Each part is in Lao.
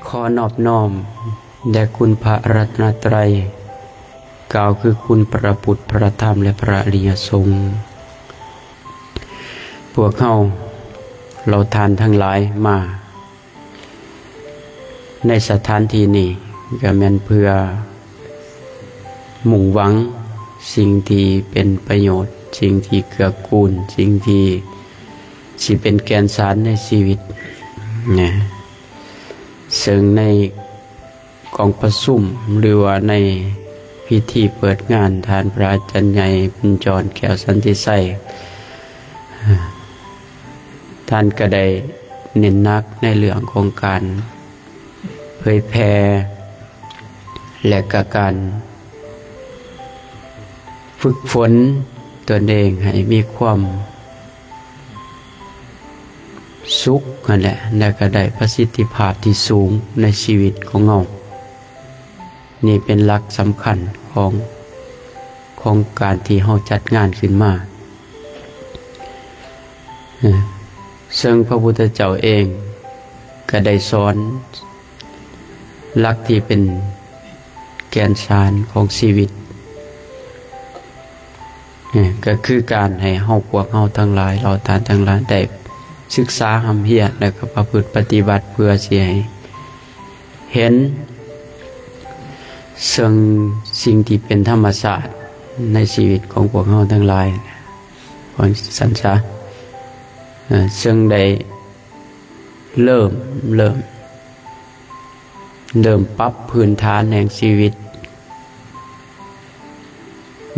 ຂໍນອບນ້ອມແດ່ຄຸນພະລັດຕະນະໄຕ, ກ່າວຄືຄຸນພະພຸດ, ພະທຳ ແລະ ພະອະລິຍະສົງ. ພວກເຮົາເຫຼົ່າທ່ານທັງຫຼາຍມາ ໃນສະຖານທີ່ນີ້ກໍແມ່ນເພື່ອມຸ່ງຫວັງສິ່ງທີ່ເປັນປະໂຫຍດ, ສິ່ງທີ່ເກື້ອກູນ, ສິ່ງທີ່ຊິເປັນແກ່ນສານໃນຊີວິດນະ. ເຊິ່ງໃນກອງປະຊຸມ ຫຼືວ່າໃນພິທີເປີດງານ, ທ່ານພະອາຈານໃຫຍ່ບຸນຈອນ ແກ້ວສັນຕິໄຊ ທ່ານກໍໄດ້ເນັ້ນໜັກໃນເລື່ອງຂອງການເຜີຍແຜ່ ແລະ ກະການຝຶກຝົນຕົນເອງໃຫ້ມີຄວາມສຸກຫັ້ນແຫຼະ ແລະ ກະໄດ້ປະສິດທິພາບທີ່ສູງໃນຊີວິດຂອງເຮົາ. ນີ້ເປັນຫຼັກສຳຄັນຂອງ ຂອງການທີ່ເຮົາຈັດງານຂຶ້ນມາ. ເຊິ່ງພະພຸດທະເຈົ້າເອງກໍໄດ້ສອນຫຼັກທີ່ເປັນແກ່ນສານຂອງຊີວິດ, ກໍຄືການໃຫ້ເຮົາ ພວກເຮົາທັງຫຼາຍ, ເຫຼົ່າທ່ານທັງຫຼາຍ ໄດ້ສຶກສາຮ່ຳຮຽນ ແລະ ກໍປະພຶດປະຕິບັດ ເພື່ອຊິໃຫ້ ເຫັນເຊິ່ງສິ່ງທີ່ເປັນທຳມະຊາດໃນຊີວິດຂອງພວກເຮົາທັງຫຼາຍ, ວ່າຊັ້ນຊະ. ເຊິ່ງໄດ້ເລີ່ມ ເລີ່ມ ເລີ່ມປັບພື້ນຖານແຫ່ງຊີວິດ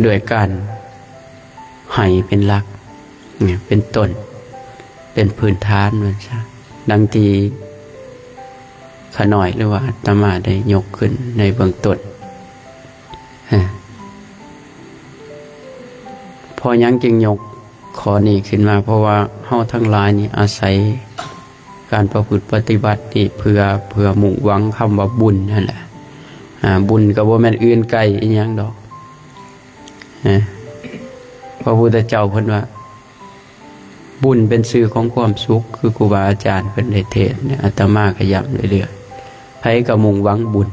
ດ້ວຍການໃຫ້ເປັນຫຼັກ ເປັນຕົ້ນ ເປັນພື້ນຖານວ່າຊະ, ດັ່ງທີ່ຂ້ານ້ອຍ ຫຼືວ່າອາດຕະມາໄດ້ຍົກຂຶ້ນໃນເບື້ອງຕົ້ນ. ເພາະຫຍັງຈຶ່ງຍົກຂໍ້ນີ້ຂຶ້ນມາ? ເພາະວ່າເຮົາທັງຫຼາຍນີ້ອາໄສ ການປະພຶດປະຕິບັດນີ້ເພື່ອ ເພື່ອມຸ່ງຫວັງຄຳວ່າບຸນຫັ້ນແຫຼະ. ອາ ບຸນກໍບໍ່ແມ່ນອື່ນໄກອີ່ຫຍັງດອກ. ອາ ພະພຸດທະເຈົ້າເພິ່ນວ່າ ບຸນເປັນຊື່ຂອງຄວາມສຸກ, ຄືຄູບາອາຈານເພິ່ນໄດ້ເທດ, ອາດຕະມາກໍຢ້ຳເລື້ອຍໆ. ໃຜກໍມຸ່ງຫວັງບຸນ.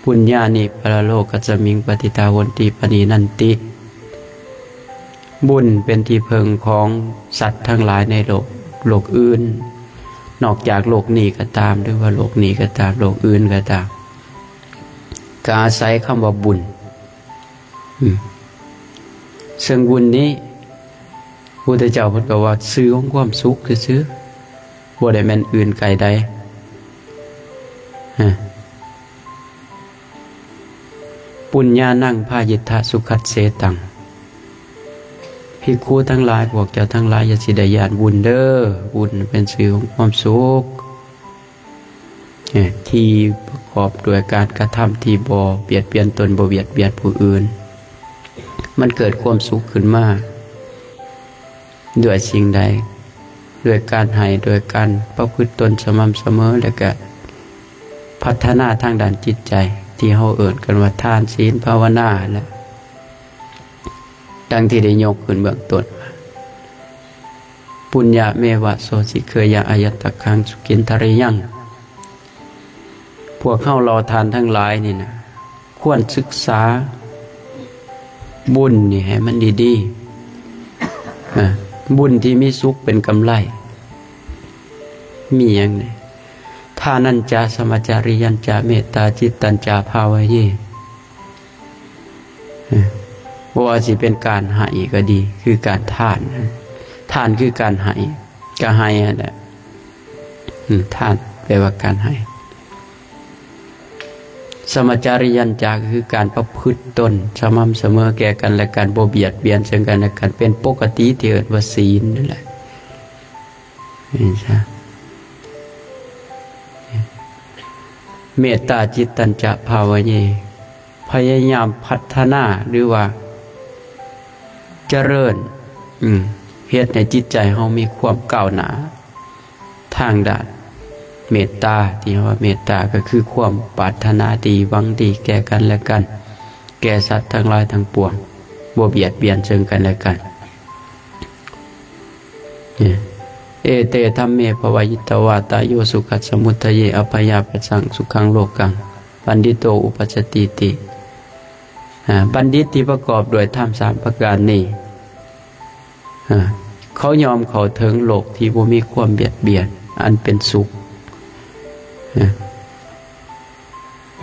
ປຸນຍານິ ປະລະໂລກັດສະມິງ ປະຕິດຖາໂຫນຕິ ປະນີນັນຕິ. ບຸນເປັນທີ່ເພິ່ງຂອງສັດທັງຫຼາຍໃນໂລກ, ໂລກອື່ນ ນອກຈາກໂລກນີ້ກໍຕາມ ຫຼືວ່າໂລກນີ້ກໍຕາມ ໂລກອື່ນກໍຕາມ ກໍອາໄສຄຳວ່າບຸນ. ອືມ ເຊິ່ງບຸນນີ້ ພຸດທະເຈົ້າເພິ່ນກໍວ່າຊື່ຂອງຄວາມສຸກຊື່ໆ ບໍ່ໄດ້ແມ່ນອື່ນໄກໃດ. ຮະ ປຸນຍານັງພາຍິດທະສຸຂັດເສຕັງ. ພິກຂຸທັງຫຼາຍ, ພວກເຈົ້າທັງຫຼາຍ ຢ່າຊິໄດ້ຢ້ານບຸນເດີ. ບຸນເປັນຊື່ຂອງຄວາມສຸກ ເອີ ທີ່ປະກອບດ້ວຍການກະທຳທີ່ບໍ່ບຽດບຽນຕົນ, ບໍ່ບຽດບຽນຜູ້ອື່ນ. ມັນເກີດຄວາມສຸກຂຶ້ນມາ ດ້ວຍສິ່ງໃດ? ດ້ວຍການໃຫ້, ດ້ວຍການປະພຶດຕົນສະໝ່ຳສະເໝີ ແລະກະພັດທະນາທາງດ້ານຈິດໃຈ ທີ່ເຮົາເອີ້ນກັນວ່າທານ, ສິນ, ພາວະນາ ແລະ ດັ່ງທີ່ໄດ້ຍົກຂຶ້ນເບື້ອງຕົ້ນວ່າ ປຸນຍະເມວະໂສຊິເຄຍະອາຍັດຕະຄັງສຸກິນທະລິຍັງ. ພວກເຮົາເຫຼົ່າທ່ານທັງຫຼາຍນີ້ນະ ຄວນສຶກສາບຸນນີ້ໃຫ້ມັນດີໆ. ອາ ບຸນທີ່ມີສຸກເປັນກຳໄລ ມີຫຍັງແດ່? ທານັນຈະ ສະມະຈາລິຍັນຈະ ເມດຕາຈິດຕັນຈະ ພາວະເຍ. ເອີ ບໍ່ວ່າຊິເປັນການໃຫ້ກໍດີ ຄືການທານ, ທານຄືການໃຫ້ ກະໃຫ້ຫັ້ນແຫຼະ. ອືມ ທານແປວ່າການໃຫ້. ສະມະຈາລິຍັນຈະ ກໍຄືການປະພຶດຕົນສະໝ່ຳສະເໝີແກ່ກັນແລະກັນ, ບໍ່ບຽດບຽນເຊິ່ງກັນແລະກັນ, ເປັນປົກກະຕິທີ່ເອີ້ນວ່າສິນນັ້ນແຫຼະ. ເຫັນຊະ? ເມດຕາຈິດຕັນຈະພາວະເຍ. ພະຍາຍາມພັດທະນາ ຫຼືວ່າຈະເລີນ ອືມ ເຮັດໃຫ້ຈິດໃຈເຮົາມີຄວາມກ້າວໜ້າທາງດ້ານເມດຕາ, ທີ່ເຮົາວ່າເມດຕາກໍຄືຄວາມປາດຖະໜາດີ ຫວັງດີແກ່ກັນແລະກັນ, ແກ່ສັດທັງຫຼາຍທັງປວງ, ບໍ່ບຽດບຽນເຊິ່ງກັນແລະກັນ. ເອ ເອເຕ ທຳເມ ພະວາຍິດຕະວາ ຕາໂຍ ສຸຂັດສະມຸດທະເຍ ອັບພະຍາປັດສັງ ສຸຂັງໂລກັງ ປັນດິໂຕ ອຸປັດສະຕິຕິ. ອາ ບັນດິດທີ່ປະກອບດ້ວຍທຳສາມປະການນີ້ ອາ ເຂົາຍອມເຂົ້າເຖິງໂລກທີ່ບໍ່ມີຄວາມບຽດບຽນ ອັນເປັນສຸກ. ອາ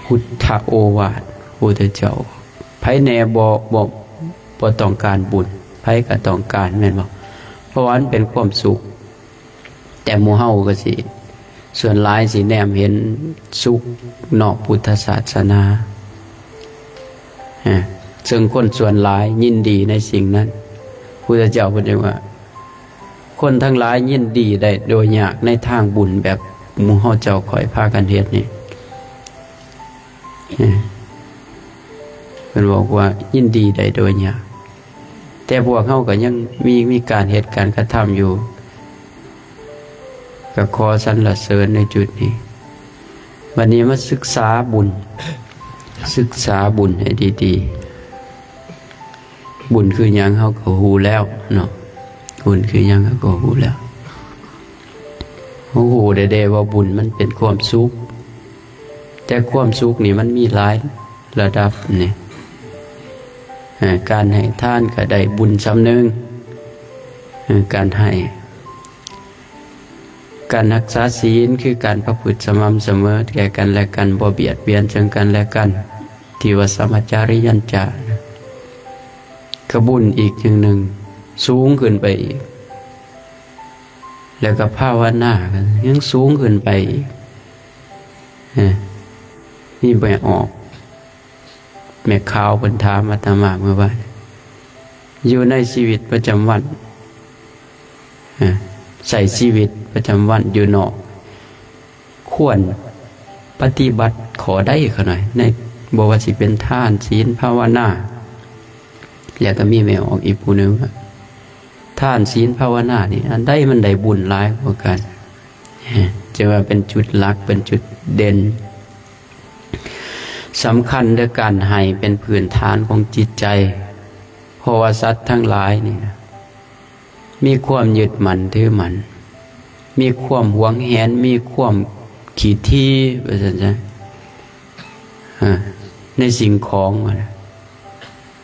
ພຸດທະໂອວາດ ພຸດທະເຈົ້າ ໃຜແດ່ບໍ່ ບໍ່ ບໍ່ຕ້ອງການບຸນ? ໃຜກໍຕ້ອງການແມ່ນບໍ່? ເພາະວ່າມັນເປັນຄວາມສຸກ. ແຕ່ໝູ່ເຮົາກໍຊິ ສ່ວນຫຼາຍຊິແນມເຫັນສຸກນອກພຸດທະສາສະໜາ ເຊິ່ງຄົນສ່ວນຫຼາຍຍິນດີໃນສິ່ງນັ້ນ. ພຸດທະເຈົ້າເພິ່ນຈຶ່ງວ່າ ຄົນທັງຫຼາຍຍິນດີໄດ້ໂດຍຍາກໃນທາງບຸນແບບໝູ່ເຮົາເຈົ້າຂ້ອຍພາກັນເຮັດນີ້. ເອີ ເພິ່ນບອກວ່າຍິນດີໄດ້ໂດຍຍາກ, ແຕ່ພວກເຮົາກໍຍັງມີ ມີການເຮັດການກະທຳຢູ່. ກໍຂໍສັນລະເສີນໃນຈຸດນີ້. ບັດນີ້ມາສຶກສາບຸນ, ສຶກສາບຸນໃຫ້ດີໆ. ບຸນຄືຫຍັງເຮົາກໍຮູ້ແລ້ວເນາະ, ບຸນຄືຫຍັງເຮົາກໍຮູ້ແລ້ວ. ເຮົາຮູ້ແດ່ໆວ່າບຸນມັນເປັນຄວາມສຸກ, ແຕ່ຄວາມສຸກນີ້ມັນມີຫຼາຍລະດັບນີ້. ເອີ ການໃຫ້ທານກໍໄດ້ບຸນສ່ຳໜຶ່ງ, ເອີ ການໃຫ້ ການຮັກສາສິນຄືການປະພຶດສະໝ່ຳສະເໝີແກ່ກັນແລະກັນ, ບໍ່ບຽດບຽນເຊິ່ງກັນແລະກັນ, ທີ່ວ່າ ສະມະຈາລິຍັນຈະ ກະບຸນອີກຢ່າງໜຶ່ງ ສູງຂຶ້ນໄປອີກ, ແລ້ວກໍພາວະນາກໍຍັງສູງຂຶ້ນໄປອີກ. ເອີ ນີ້ແມ່ອອກ ແມ່ຂາວເພິ່ນຖາມອາດຕະມາເມື່ອວານ, ຢູ່ໃນຊີວິດປະຈຳວັນ ເອີ ໃຊ້ຊີວິດປະຈຳວັນຢູ່ນອກ ຄວນປະຕິບັດຂໍ້ໃດຂະໜ້ອຍ ໃນ ບໍ່ວ່າຊິເປັນທານ, ສິນ, ພາວະນາ. ແລ້ວກໍມີແມ່ອອກອີກຜູ້ໜຶ່ງວ່າ ທານ, ສິນ, ພາວະນານີ້ ອັນໃດມັນໄດ້ບຸນຫຼາຍກວ່າກັນ? ເອີ ຈຶ່ງວ່າເປັນຈຸດຫຼັກ, ເປັນຈຸດເດັ່ນ ສຳຄັນເດີ. ການໃຫ້ເປັນພື້ນຖານຂອງຈິດໃຈ, ເພາະວ່າສັດທັງຫຼາຍນີ້ນະ ມີຄວາມຍຶດໝັ້ນຖືໝັ້ນ, ມີຄວາມຫວງແຫນ, ມີຄວາມຂີ້ຖີ່ ວ່າຊັ້ນຊະ, ເອີ ໃນສິ່ງຂອງ ວ່ານະ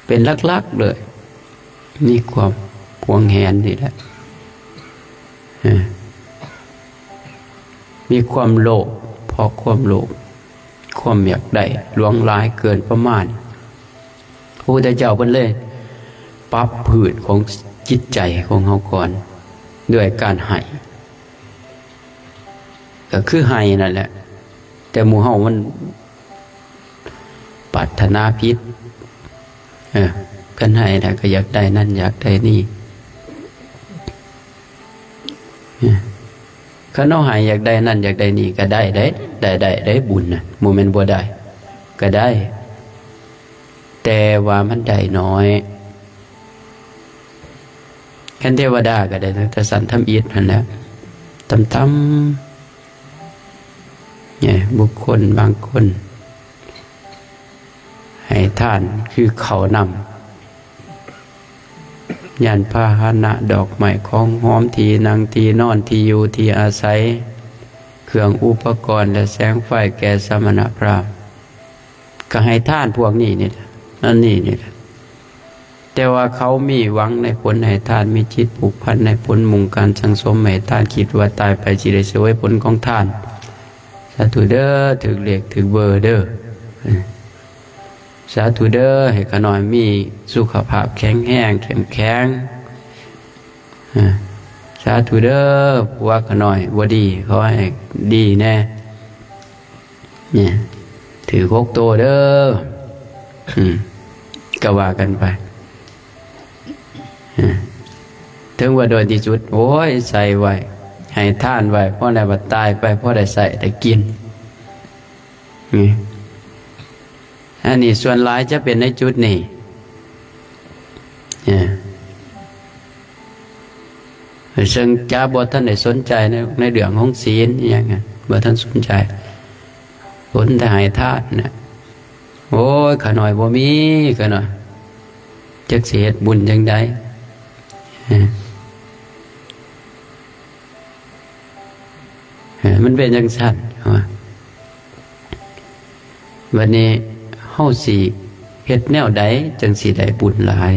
ເປັນຫຼັກໆເລີຍ. ມີຄວາມຫວງແຫນນີ້ແຫຼະ, ເອີ ມີຄວາມໂລບ, ເພາະຄວາມໂລບ, ຄວາມຢາກໄດ້ຫຼວງຫຼາຍເກີນປະມານ. ພະພຸດທະເຈົ້າເພິ່ນເລີຍປັບພື້ນຂອງຈິດໃຈຂອງເຮົາກ່ອນ ດ້ວຍການໃຫ້, ກໍຄືໃຫ້ນັ້ນແຫຼະ, ແຕ່ໝູ່ເຮົາມັນ ປາດຖະໜາຜິດ. ເອີ ຄັນໃຫ້ແລ້ວກໍຢາກໄດ້ນັ້ນຢາກໄດ້ນີ້. ເອີ ຄັນເຮົາໃຫ້ຢາກໄດ້ນັ້ນຢາກໄດ້ນີ້ກໍໄດ້ເດ້, ໄດ້ ໄດ້ ໄດ້ບຸນນະ, ບໍ່ແມ່ນບໍ່ໄດ້, ກໍໄດ້, ແຕ່ວ່າມັນໄດ້ໜ້ອຍ. ຄັນເທວະດາກໍໄດ້ແຕ່ຊັ້ນທຳອິດຫັ້ນແຫຼະ, ຕ່ຳໆ. ແນ່ ບຸກຄົນບາງຄົນໃຫ້ທານຄືເຂົ້ານ້ຳ, ຍານພາຫະນະ, ດອກໄມ້, ຂອງຫອມ, ທີ່ນັ່ງ, ທີ່ນອນ, ທີ່ຢູ່, ທີ່ອາໄສ, ເຄື່ອງອຸປະກອນ ແລະ ແສງໄຟແກ່ສະມະນະພຣາມ. ກໍໃຫ້ທານພວກນີ້ນີ້ແຫຼະ, ອັນນີ້ນີ້ແຫຼະ. ແຕ່ວ່າເຂົາມີຫວັງໃນຜົນໃຫ້ທານ, ມີຈິດຜູກພັນໃນຜົນ, ມຸ່ງການສັ່ງສົມໃຫ້ທານ, ຄິດວ່າຕາຍໄປຊິໄດ້ສະເຫວີຍຜົນຂອງທານ. ສາທຸເດີ, ຖືກເລກຖືກເບີເດີ. ສາທຸເດີ, ໃຫ້ຂ້ານ້ອຍມີສຸຂະພາບແຂງແຮງ, ເຂັ້ມແຂງ. ສາທຸເດີ, ຜົວຂ້ານ້ອຍບໍ່ດີ, ຂໍໃຫ້ດີແດ່. ນີ້ ຖືກຫົກໂຕເດີ. ອືມ ກໍວ່າກັນໄປ. ເຖິງວ່າໂດຍທີ່ສຸດ ໂອ້ຍ ໃສ່ໄວ້ ໃຫ້ທານໄວ້ ພໍແລ້ວ ບັດຕາຍໄປ ພໍໄດ້ໃຊ້ໄດ້ກິນ. ນີ້ ອັນນີ້ສ່ວນຫຼາຍຈະເປັນໃນຈຸດນີ້. ເອີ ເຊິ່ງຈະບໍ່ທັນໄດ້ສົນໃຈໃນ ໃນເລື່ອງຂອງສິນອີ່ຫຍັງ ບໍ່ທັນສົນໃຈ, ສົນແຕ່ໃຫ້ທານນະ. ໂອ້ຍ ຂ້ານ້ອຍບໍ່ມີ, ຂ້ານ້ອຍຈັກຊິເຮັດບຸນຈັ່ງໃດ. ເອີ ມັນເປັນຈັ່ງຊັ້ນວ່າ ບັດນີ້ເຮົາຊິເຮັດແນວໃດຈັ່ງຊິໄດ້ບຸນຫຼາຍ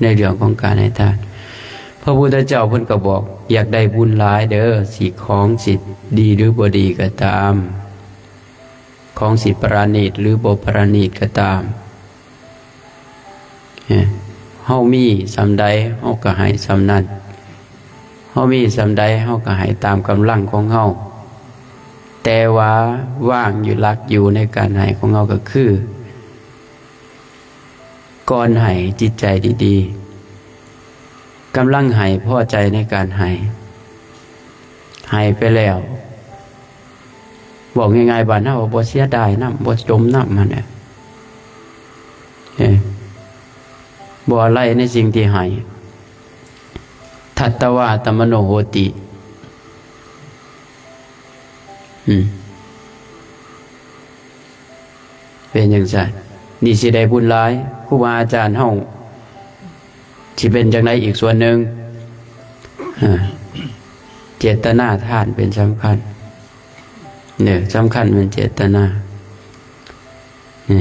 ໃນເລື່ອງຂອງການໃຫ້ທານ? ພະພຸດທະເຈົ້າເພິ່ນກໍບອກ ຢາກໄດ້ບຸນຫຼາຍເດີ ຊິຂອງຊິດີຫຼືບໍ່ດີກໍຕາມ, ຂອງຊິປະລານີດຫຼືບໍ່ປະລານີດກໍຕາມ, ເຮົາມີສ່ຳໃດ ເຮົາກໍໃຫ້ສ່ຳນັ້ນ, ເຮົາມີສ່ຳໃດ ເຮົາກໍໃຫ້ຕາມກຳລັງຂອງເຮົາ. ແຕ່ວ່າວາງຢູ່ ຫຼັກຢູ່ໃນການໃຫ້ຂອງເຮົາກໍຄື ກ່ອນໃຫ້ຈິດໃຈດີໆ, ກຳລັງໃຫ້ ພໍໃຈໃນການໃຫ້, ໃຫ້ໄປແລ້ວ ເວົ້າງ່າຍໆ ບ້ານເຮົາວ່າບໍ່ເສຍດາຍນ້ຳ ບໍ່ຈົມນ້ຳຫັ້ນແຫຼະ ເອີ ບໍ່ອາໄລໃນສິ່ງທີ່ໃຫ້. ທັດຕະວາອາຕະມະໂນໂຫຕິ ອືມ ເປັນຈັ່ງຊັ້ນ ນີ້ຊິໄດ້ບຸນຫຼາຍ. ຄູບາອາຈານເຮົາຊິເປັນຈັ່ງໃດອີກສ່ວນໜຶ່ງ? ເອີ ເຈດຕະນາທານເປັນສຳຄັນເດີ, ສຳຄັນແມ່ນເຈດຕະນາ. ນີ້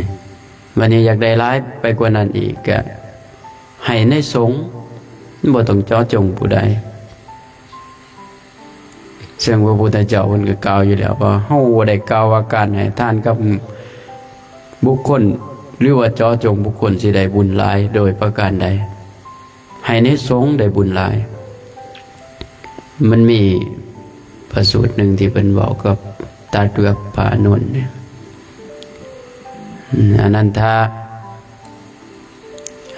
ບັດນີ້ຢາກໄດ້ຫຼາຍໄປກວ່ານັ້ນອີກ ກະໃຫ້ໃນສົງ, ບໍ່ຕ້ອງເຈາະຈົງຜູ້ໃດ. ເຊິ່ງພະພຸດທະເຈົ້າເພິ່ນກໍກ່າວຢູ່ແລ້ວວ່າ ເຮົາບໍ່ໄດ້ກ່າວວ່າການໃຫ້ທານກັບບຸກຄົນ ຫຼືວ່າເຈາະຈົງບຸກຄົນຊິໄດ້ບຸນຫຼາຍໂດຍປະການໃດ. ໃຫ້ໃນສົງໄດ້ບຸນຫຼາຍ. ມັນມີພະສູດໜຶ່ງທີ່ເພິ່ນເວົ້າກັບ ຕັດກັບພະອານົນ ອານັນທາ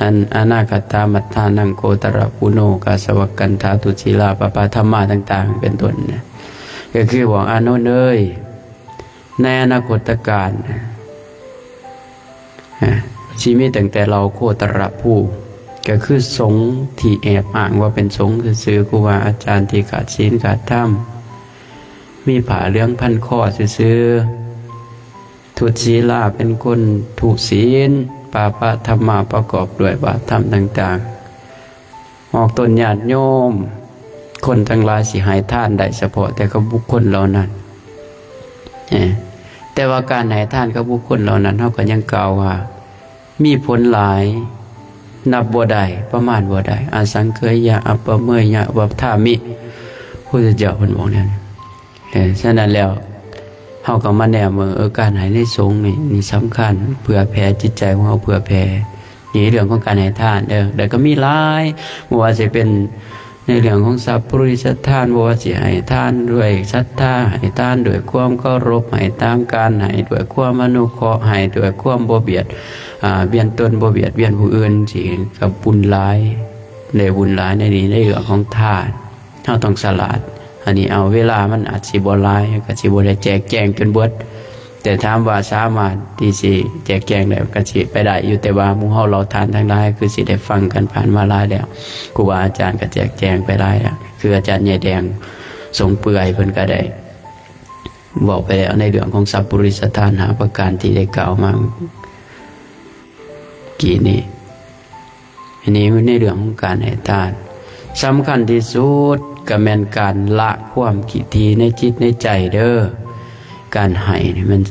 ອັນ ອະນາຄະຕາ ມັດທານັງ ໂຄຕະລະກຸໂນ ກາສະວະກັນທາ ທຸສີລາ ປະປາທຳມາຕ່າງໆ ເປັນຕົ້ນ ກໍຄືບອກ ອານົນເອີຍ ໃນອະນາຄົດຕະການ ອາ ຊິມີຕັ້ງແຕ່ເຫຼົ່າໂຄຕະລະພູ ກໍຄືສົງທີ່ແອບອ້າງວ່າເປັນສົງຊື່ໆ, ຄູບາອາຈານທີ່ຂາດສິນຂາດທຳ, ມີຜ້າເຫຼືອງພັນຄໍຊື່ໆ, ທຸສີລາເປັນຄົນທຸສິນ, ປະປາທຳມາປະກອບດ້ວຍບາດທຳຕ່າງໆ. ອອກຕົນຍາດໂຍມ ຄົນທັງຫຼາຍຊິໃຫ້ທານໄດ້ສະເພາະແຕ່ກັບບຸກຄົນເຫຼົ່ານັ້ນ. ເອີ ແຕ່ວ່າການໃຫ້ທານກັບບຸກຄົນເຫຼົ່ານັ້ນ ເຮົາກໍຍັງກ່າວວ່າມີຜົນຫຼາຍ ນັບບໍ່ໄດ້ ປະມານບໍ່ໄດ້. ອະສັງເຂຍຍະ ອະປະເມຍຍະ ວັດຖາມິ ພຸດທະເຈົ້າເພິ່ນບອກແນວນັ້ນ. ເອີ ສະນັ້ນແລ້ວ ເຮົາກໍມາແນມເບິ່ງ ເອີ ການໃຫ້ໃນສົງນີ້ ນີ້ສຳຄັນ ເພື່ອແຜ່ຈິດໃຈຂອງເຮົາ ເພື່ອແຜ່ ນີ້ເລື່ອງຂອງການໃຫ້ທານເດີ. ແລ້ວກໍມີຫຼາຍ ບໍ່ວ່າຊິເປັນໃນເລື່ອງຂອງສັບປຸລິສະທານ ບໍ່ວ່າຊິໃຫ້ທານດ້ວຍສັດທາ ໃຫ້ທານດ້ວຍຄວາມເຄົາລົບ ໃຫ້ຕາມການ ໃຫ້ດ້ວຍຄວາມອະນຸເຄາະ ໃຫ້ດ້ວຍຄວາມບໍ່ບຽດ ອາ ບຽນຕົນ ບໍ່ບຽດບຽນຜູ້ອື່ນ ຊິກັບບຸນຫຼາຍ ໄດ້ບຸນຫຼາຍໃນນີ້ ໃນເລື່ອງຂອງທານ. ເຮົາຕ້ອງສະຫຼາດ. ອັນນີ້ເອົາເວລາມັນອາດຊິບໍ່ຫຼາຍ ກໍຊິບໍ່ໄດ້ແຈກແຈງຈົນເບິດ, ແຕ່ຖາມວ່າສາມາດທີ່ຊິແຈກແຈງໄດ້ ກໍຊິໄປໄດ້ຢູ່, ແຕ່ວ່າໝູ່ເຮົາເຫຼົ່າທ່ານທັງຫຼາຍ ຄືຊິໄດ້ຟັງກັນຜ່ານມາຫຼາຍແລ້ວ, ຄູບາອາຈານກໍແຈກແຈງໄປຫຼາຍແລ້ວ, ຄືອາຈານໃຫຍ່ແດງ ສົງເປື່ອຍ ເພິ່ນກໍໄດ້ເວົ້າໄປແລ້ວ ໃນເລື່ອງຂອງສັບປຸລິສະທານຫ້າປະການທີ່ໄດ້ກ່າວມາກີ້ນີ້. ອັນນີ້ໃນເລື່ອງຂອງການໃຫ້ທານ ສຳຄັນທີ່ສຸດກໍແມ່ນການລະຄວາມຂີ້ຖີ່ໃນຈິດໃນໃຈເດີ. ການໃຫ້ນີ້ແມ່ນ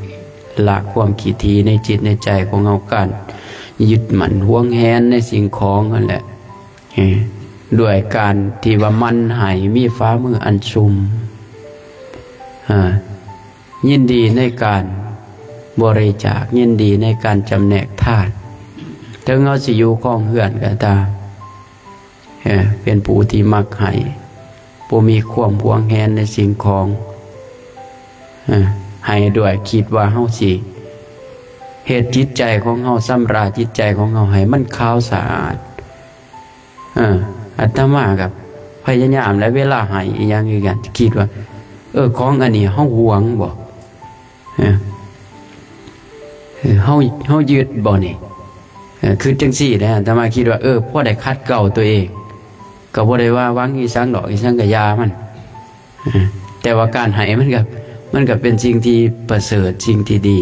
ລະຄວາມຂີ້ຖີ່ໃນຈິດໃນໃຈຂອງເຮົາ, ການຍຶດໝັ້ນຫວງແຫນໃນສິ່ງຂອງນັ້ນແຫຼະ, ເອີ ດ້ວຍການທີ່ວ່າໝັ່ນໃຫ້ມີຝ່າມືອັນຊຸ່ມ, ເອີ ຍິນດີໃນການບໍລິຈາກ, ຍິນດີໃນການຈຳແນກທານ, ເຖິງເຮົາຊິຢູ່ຄອງເຮືອນກໍຕາມ, ເອີ ເປັນຜູ້ທີ່ມັກໃຫ້, ບໍ່ມີຄວາມຫວງແຫນໃນສິ່ງຂອງ, ເອີ ໃຫ້ດ້ວຍຄິດວ່າເຮົາຊິເຮັດຈິດໃຈຂອງເຮົາ, ຊຳລະຈິດໃຈຂອງເຮົາໃຫ້ມັນຂາວສະອາດ. ເອີ ອາດຕະມາກໍພະຍາຍາມແຫຼະ ເວລາໃຫ້ອີ່ຫຍັງຄືກັນ ຄິດວ່າ ເອີ ຂອງອັນນີ້ເຮົາຫວງບໍ່? ເອີ ເອີ ເຮົາ ເຮົາຍຶດບໍ່ນີ້? ເອີ ຄິດຈັ່ງຊີ້ແຫຼະ ອາດຕະມາຄິດວ່າ ເອີ ພໍໄດ້ຂັດເກົາຕົວເອງ, ກໍບໍ່ໄດ້ວ່າຫວັງອີ່ສັງດອກ, ອີ່ສັງກໍຢ່າມັນ. ເອີ ແຕ່ວ່າການໃຫ້ມັນກໍ ມັນກໍເປັນສິ່ງທີ່ປະເສີດ, ສິ່ງທີ່ດີ,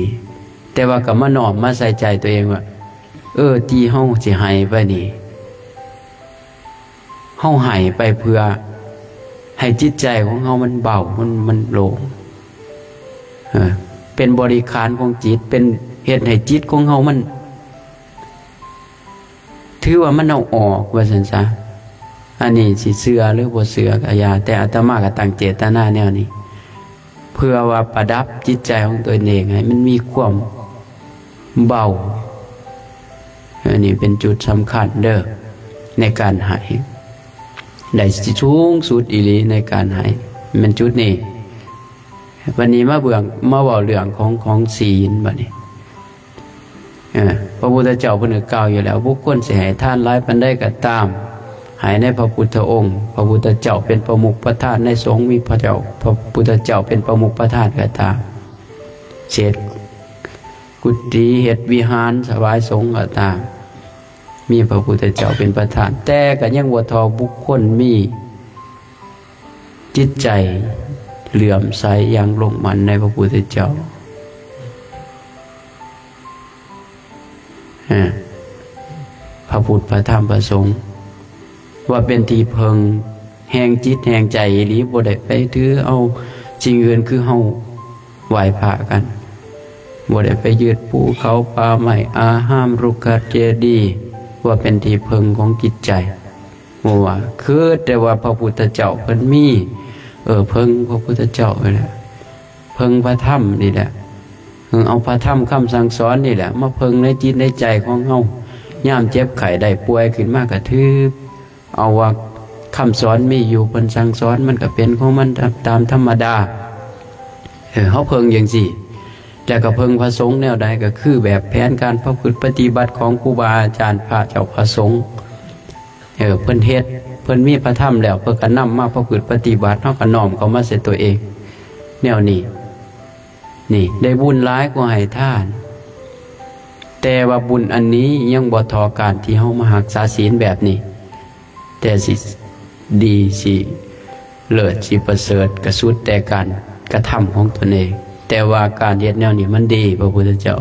ແຕ່ວ່າກໍມານ້ອມມາໃສ່ໃຈຕົວເອງວ່າ ເອີ ທີ່ເຮົາຊິໃຫ້ໄປນີ້ ເຮົາໃຫ້ໄປເພື່ອໃຫ້ຈິດໃຈຂອງເຮົາມັນເບົາ, ມັນ ມັນໂລ່ງ, ເອີ ເປັນບໍລິຂານຂອງຈິດ ເປັນເຮັດໃຫ້ຈິດຂອງເຮົາມັນ ຖືວ່າມັນເອົາອອກວ່າຊັ້ນຊະ. ອັນນີ້ຊິເຊື່ອຫຼືບໍ່ເຊື່ອກໍຢ່າ ແຕ່ອາດຕະມາກໍຕັ້ງເຈດຕະນາແນວນີ້ ເພື່ອວ່າປະດັບຈິດໃຈຂອງຕົນເອງໃຫ້ມັນມີຄວາມເບົາ. ອັນນີ້ເປັນຈຸດສຳຄັນເດີ້ ໃນການໃຫ້ ໄດ້ສູງສຸດອີ່ຫຼີໃນການໃຫ້ ແມ່ນຈຸດນີ້. ບັດນີ້ມາເບື້ອງ ມາເວົ້າເລື່ອງຂອງ ຂອງສີນບັດນີ້. ເອີ ພະພຸດທະເຈົ້າເພິ່ນກໍກ່າວຢູ່ແລ້ວ ບຸກຄົນຊິໃຫ້ທານຫຼາຍປານໃດກໍຕາມ ໃຫ້ໃນພະພຸດທະອົງ ພະພຸດທະເຈົ້າເປັນປະມຸກປະທານ ໃນສົງມີພະເຈົ້າ ພະພຸດທະເຈົ້າເປັນປະມຸກປະທານກໍຕາມ ເສດກຸຕິ ເຮັດວິຫານຖວາຍສົງກໍຕາມ ມີພະພຸດທະເຈົ້າເປັນປະທານ ແຕ່ກໍຍັງບໍ່ທໍ່ບຸກຄົນມີ ຈິດໃຈເຫຼື້ອມໃສຢ່າງລົງໝັ້ນໃນພະພຸດທະເຈົ້າ ເອີ ພະພຸດ ພະທຳ ພະສົງ ວ່າເປັນທີ່ເພິ່ງແຫ່ງຈິດແຫ່ງໃຈອີ່ຫຼີ ບໍ່ໄດ້ໄປຖືເອົາສິ່ງອື່ນ ຄືເຮົາໄຫວ້ພະກັນ ບໍ່ໄດ້ໄປຍຶດພູເຂົາປ່າໄມ້ອາຮາມ ລຸກຂະເຈດີ ວ່າເປັນທີ່ເພິ່ງຂອງຈິດໃຈ. ບໍ່ວ່າ ຄືແຕ່ວ່າພະພຸດທະເຈົ້າເພິ່ນມີ ເອີ ເພິ່ງພະພຸດທະເຈົ້ານີ້ແຫຼະ ເພິ່ງພະທຳນີ້ແຫຼະ ເອີ ເອົາພະທຳຄຳສັ່ງສອນນີ້ແຫຼະ ມາເພິ່ງໃນຈິດໃນໃຈຂອງເຮົາ. ຍາມເຈັບໄຂ້ໄດ້ປ່ວຍຂຶ້ນມາ ກໍຖືເອົາວ່າຄຳສອນມີຢູ່ ເພິ່ນສັ່ງສອນ ມັນກໍເປັນຂອງມັນຕາມ ຕາມທຳມະດາ. ເອີ ເຮົາເພິ່ງຈັ່ງຊີ້ ແລ້ວກໍເພິ່ງພະສົງແນວໃດ ກໍຄືແບບແຜນການປະພຶດປະຕິບັດຂອງຄູບາອາຈານ ພະເຈົ້າພະສົງ. ເອີ ເພິ່ນເຮັດ ເພິ່ນມີພະທຳແລ້ວ ເພິ່ນກໍນຳມາປະພຶດປະຕິບັດ ເຮົາກໍນ້ອມເຂົ້າມາໃສ່ຕົວເອງແນວນີ້. ນີ້ ໄດ້ບຸນຫຼາຍກວ່າໃຫ້ທານ ແຕ່ວ່າບຸນອັນນີ້ຍັງບໍ່ທໍ່ການທີ່ເຮົາມາຮັກສາສິນແບບນີ້. ແຕ່ຊິດີ ຊິເລີດ ຊິປະເສີດ ກະສຸດແຕ່ການກະທຳຂອງຕົນເອງ. ແຕ່ວ່າການເຮັດແນວນີ້ມັນດີ ພະພຸດທະເຈົ້າ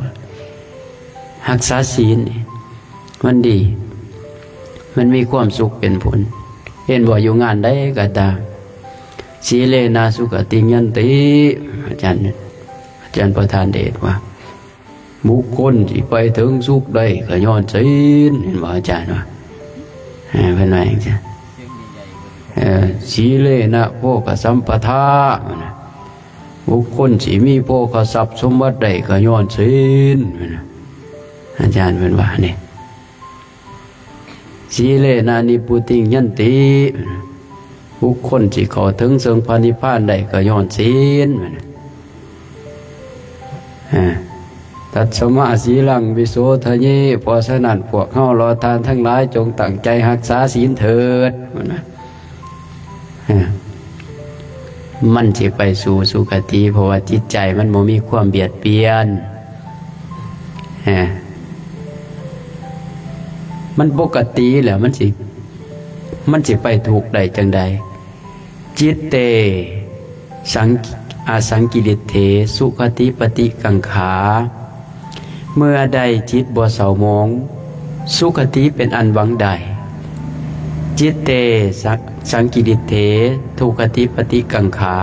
ຮັກສາສິນນີ້ມັນດີ ມັນມີຄວາມສຸກເປັນຜົນ. ເຫັນບໍ່ ຢູ່ງານໃດກໍຕາມ ສີເລນະສຸຂະຕິງຍັນຕິ ອາຈານ ອາຈານປະທານເດດວ່າ ບຸກຄົນຊິໄປເຖິງສຸກໄດ້ກໍຍ້ອນສິນ ເຫັນບໍ່ອາຈານວ່າ ເອີ ເພິ່ນວ່າຈັ່ງຊັ້ນ ເອີ ສີເລນະໂພຄະສຳປະທາ ເພິ່ນວ່າ ບຸກຄົນຊິມີໂພຄະຊັບສົມບັດໄດ້ກໍຍ້ອນສິນ ເພິ່ນວ່າ ອາຈານເພິ່ນວ່ານີ້. ສີເລນະນິບພຸຕິງຍັນຕິ ບຸກຄົນຊິເຂົ້າເຖິງເຊິ່ງພະນິບພານໄດ້ກໍຍ້ອນສິນ ອາ ຕັດສະມາສີລັງວິໂສທະເຍ ເພາະສະນັ້ນພວກເຮົາຫຼໍ່ທ່ານທັງຫຼາຍຈົ່ງຕັ້ງໃຈຮັກສາສິນເຖີດ ເພິ່ນວ່າ. ເອີ ມັນຊິໄປສູ່ສຸຄະຕິ ເພາະວ່າຈິດໃຈມັນບໍ່ມີຄວາມບຽດບຽນ ເອີ ມັນປົກກະຕິແລ້ວ ມັນຊິ ມັນຊິໄປທຸກໄດ້ຈັ່ງໃດ? ຈິດເຕ ສັງ ອະສັງກິລິດເຖ ສຸຄະຕິປະຕິກັງຂາ. ເມື່ອໃດຈິດບໍ່ເສົ້າໝອງ ສຸຄະຕິເປັນອັນຫວັງໄດ້. ຈິດເຕ ສະ ສັງກິລິດເຖ ທຸກຂະຕິປະຕິກັງຂາ.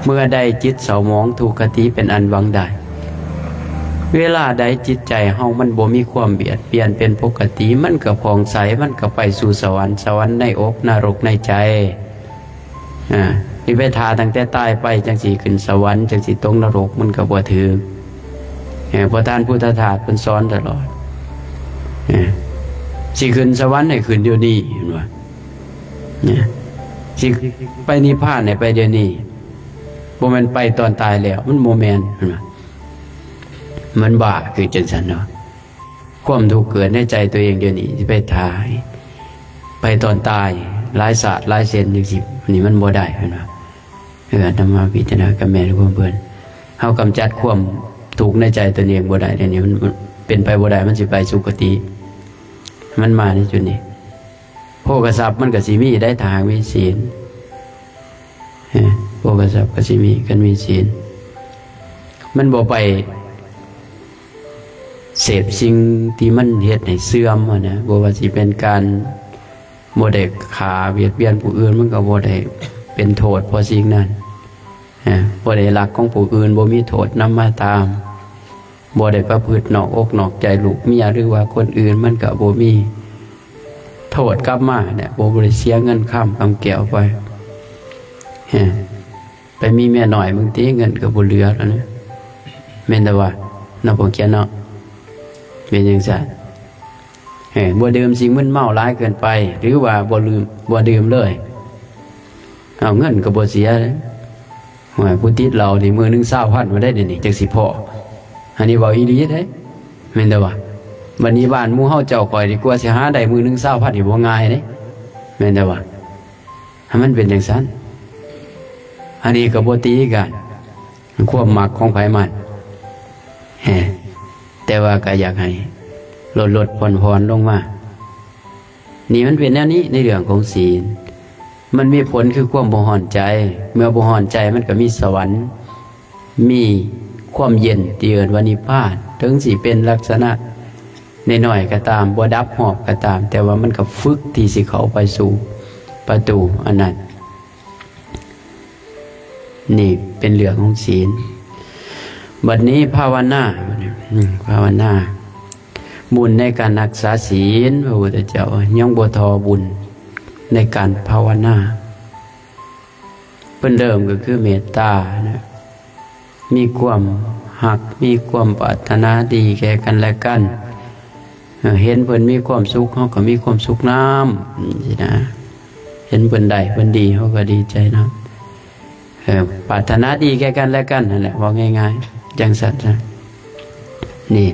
ເມື່ອໃດຈິດເສົ້າໝອງ ທຸກຂະຕິເປັນອັນຫວັງໄດ້. ເວລາໃດຈິດໃຈເຮົາມັນບໍ່ມີຄວາມບຽດບຽນເປັນປົກກະຕິ ມັນກໍຜ່ອງໃສ ມັນກໍໄປສູ່ສະຫວັນ ສະຫວັນໃນອົກ ນະລົກໃນໃຈ. ອາ ຊິໄປຖ້າຕັ້ງແຕ່ຕາຍໄປຈັ່ງຊິຂຶ້ນສະຫວັນ ຈັ່ງຊິຕົກນະລົກ ມັນກໍບໍ່ຖືກ. ເອີ ພະທ່ານພຸດທະທາດເພິ່ນສອນຕະຫຼອດ ເອີ ຊິຂຶ້ນສະຫວັນໃຫ້ຂຶ້ນດຽວນີ້ ເຫັນບໍ່? ເອີ ຊິໄປນິບພານໃຫ້ໄປດຽວນີ້ ບໍ່ແມ່ນໄປຕອນຕາຍແລ້ວ ມັນບໍ່ແມ່ນ ເຫັນບໍ່? ມັນບ້າຄືຈັ່ງຊັ້ນເນາະ. ຄວາມທຸກເກີດໃນໃຈຕົວເອງດຽວນີ້ ຊິໄປຖ້າໃຫ້ໄປຕອນຕາຍ ຫຼາຍຊາດຫຼາຍເຊັ່ນຈັ່ງຊີ້ ນີ້ມັນບໍ່ໄດ້ ເຫັນບໍ່? ເອີ ອາດຕະມາພິຈາລະນາກໍແມ່ນຄວາມເພິ່ນ ເຮົາກຳຈັດຄວາມທຸກໃນໃຈຕົນເອງບໍ່ໄດ້ ດຽວນີ້ມັນ ມັນເປັນໄປບໍ່ໄດ້ ມັນຊິໄປສຸຄະຕິ ມັນມາໃນຈຸດນີ້. ໂພຄະຊັບມັນກໍຊິມີໄດ້ ຖ້າຫາກມີສິນ ເອີ ໂພຄະຊັບກໍຊິມີ ຄັນມີສິນ ມັນບໍ່ໄປເສບສິ່ງທີ່ມັນເຮັດໃຫ້ເສື່ອມຫັ້ນນະ ບໍ່ວ່າຊິເປັນການບໍ່ໄດ້ຂ້າບຽດບຽນຜູ້ອື່ນ ມັນກໍບໍ່ໄດ້ເປັນໂທດເພາະສິ່ງນັ້ນ. ເອີ ບໍ່ໄດ້ລັກຂອງຜູ້ອື່ນ ບໍ່ມີໂທດນຳມາຕາມ, ບໍ່ໄດ້ປະພຶດນອກອົກນອກໃຈລູກເມຍ ຫຼືວ່າຄົນອື່ນ ມັນກໍບໍ່ມີໂທດກັບມາແຫຼະ, ບໍ່ ບໍ່ໄດ້ເສຍເງິນຄຳຄຳແກ້ວໄປ. ເອີ ໄປມີເມຍນ້ອຍບາງທີເງິນກໍບໍ່ເຫຼືອແລ້ວນະ, ແມ່ນແຕ່ວ່າເນາະ ພວກຂຽນເນາະ, ເປັນຈັ່ງຊັ້ນ. ເອີ ບໍ່ດື່ມສິ່ງມຶນເມົາຫຼາຍເກີນໄປ ຫຼືວ່າບໍ່ດື່ມ ບໍ່ດື່ມເລີຍ, ເອົາ ເງິນກໍບໍ່ເສຍເດ້. ໂອ້ຍ ຜູ້ຕິດເຫຼົ້ານີ້ມື້ໜຶ່ງຊາວພັນບໍ່ໄດ້ເດນີ້ ຈັ່ງຊິພໍ້. ອັນນີ້ເວົ້າອີ່ຫຼີເດ້, ແມ່ນແຕ່ວ່າ ບັດນີ້ບ້ານໝູ່ເຮົາເຈົ້າຂ້ອຍນີ້ ກວ່າຊິຫາໄດ້ມື້ໜຶ່ງຊາວພັນນີ້ບໍ່ງ່າຍເດ້, ແມ່ນແຕ່ວ່າ ໃຫ້ມັນເປັນຈັ່ງຊັ້ນ. ອັນນີ້ກໍບໍ່ຕີກັນ ຄວາມມັກຂອງໃຜມັນ, ແຮ ແຕ່ວ່າກໍຢາກໃຫ້ລົດໆຜ່ອນໆລົງມາ. ນີ້ມັນເປັນແນວນີ້ໃນເລື່ອງຂອງศีນ, ມັນມີຜົນຄືຄວາມບໍ່ຮ້ອນໃຈ, ເມື່ອບໍ່ຮ້ອນໃຈມັນກໍມີສະຫວັນ, ມີຄວາມເຢັນທີ່ເອີ້ນວ່ານິບພານ, ເຖິງຊິເປັນລັກສະນະນ້ອຍໆກໍຕາມ, ບໍ່ດັບຮອບກໍຕາມ, ແຕ່ວ່າມັນກໍຝຶກທີ່ຊິເຂົ້າໄປສູ່ປະຕູອັນນັ້ນ. ນີ້ເປັນເລື່ອງຂອງศีນ. ບັດນີ້ພາວະນາ, ອືມ ພາວະນາ, ບຸນໃນການຮັກສາສີນ ພະພຸດທະເຈົ້າຍັງບໍ່ທໍ່ບຸນໃນການພາວະນາ. ເພິ່ນເລີ່ມກໍຄືເມດຕານະ, ມີຄວາມຮັກ ມີຄວາມປາດຖະໜາດີແກ່ກັນແລະກັນ. ເອີ ເຫັນເພິ່ນມີຄວາມສຸກ ເຮົາກໍມີຄວາມສຸກນຳຊີ້ນະ, ເຫັນເພິ່ນໄດ້ເພິ່ນດີ ເຮົາກໍດີໃຈນຳ. ເອີ ປາດຖະໜາດີແກ່ກັນແລະກັນຫັ້ນແຫຼະ ເວົ້າງ່າຍໆ ຈັ່ງຊັ້ນຊະ. ນີ້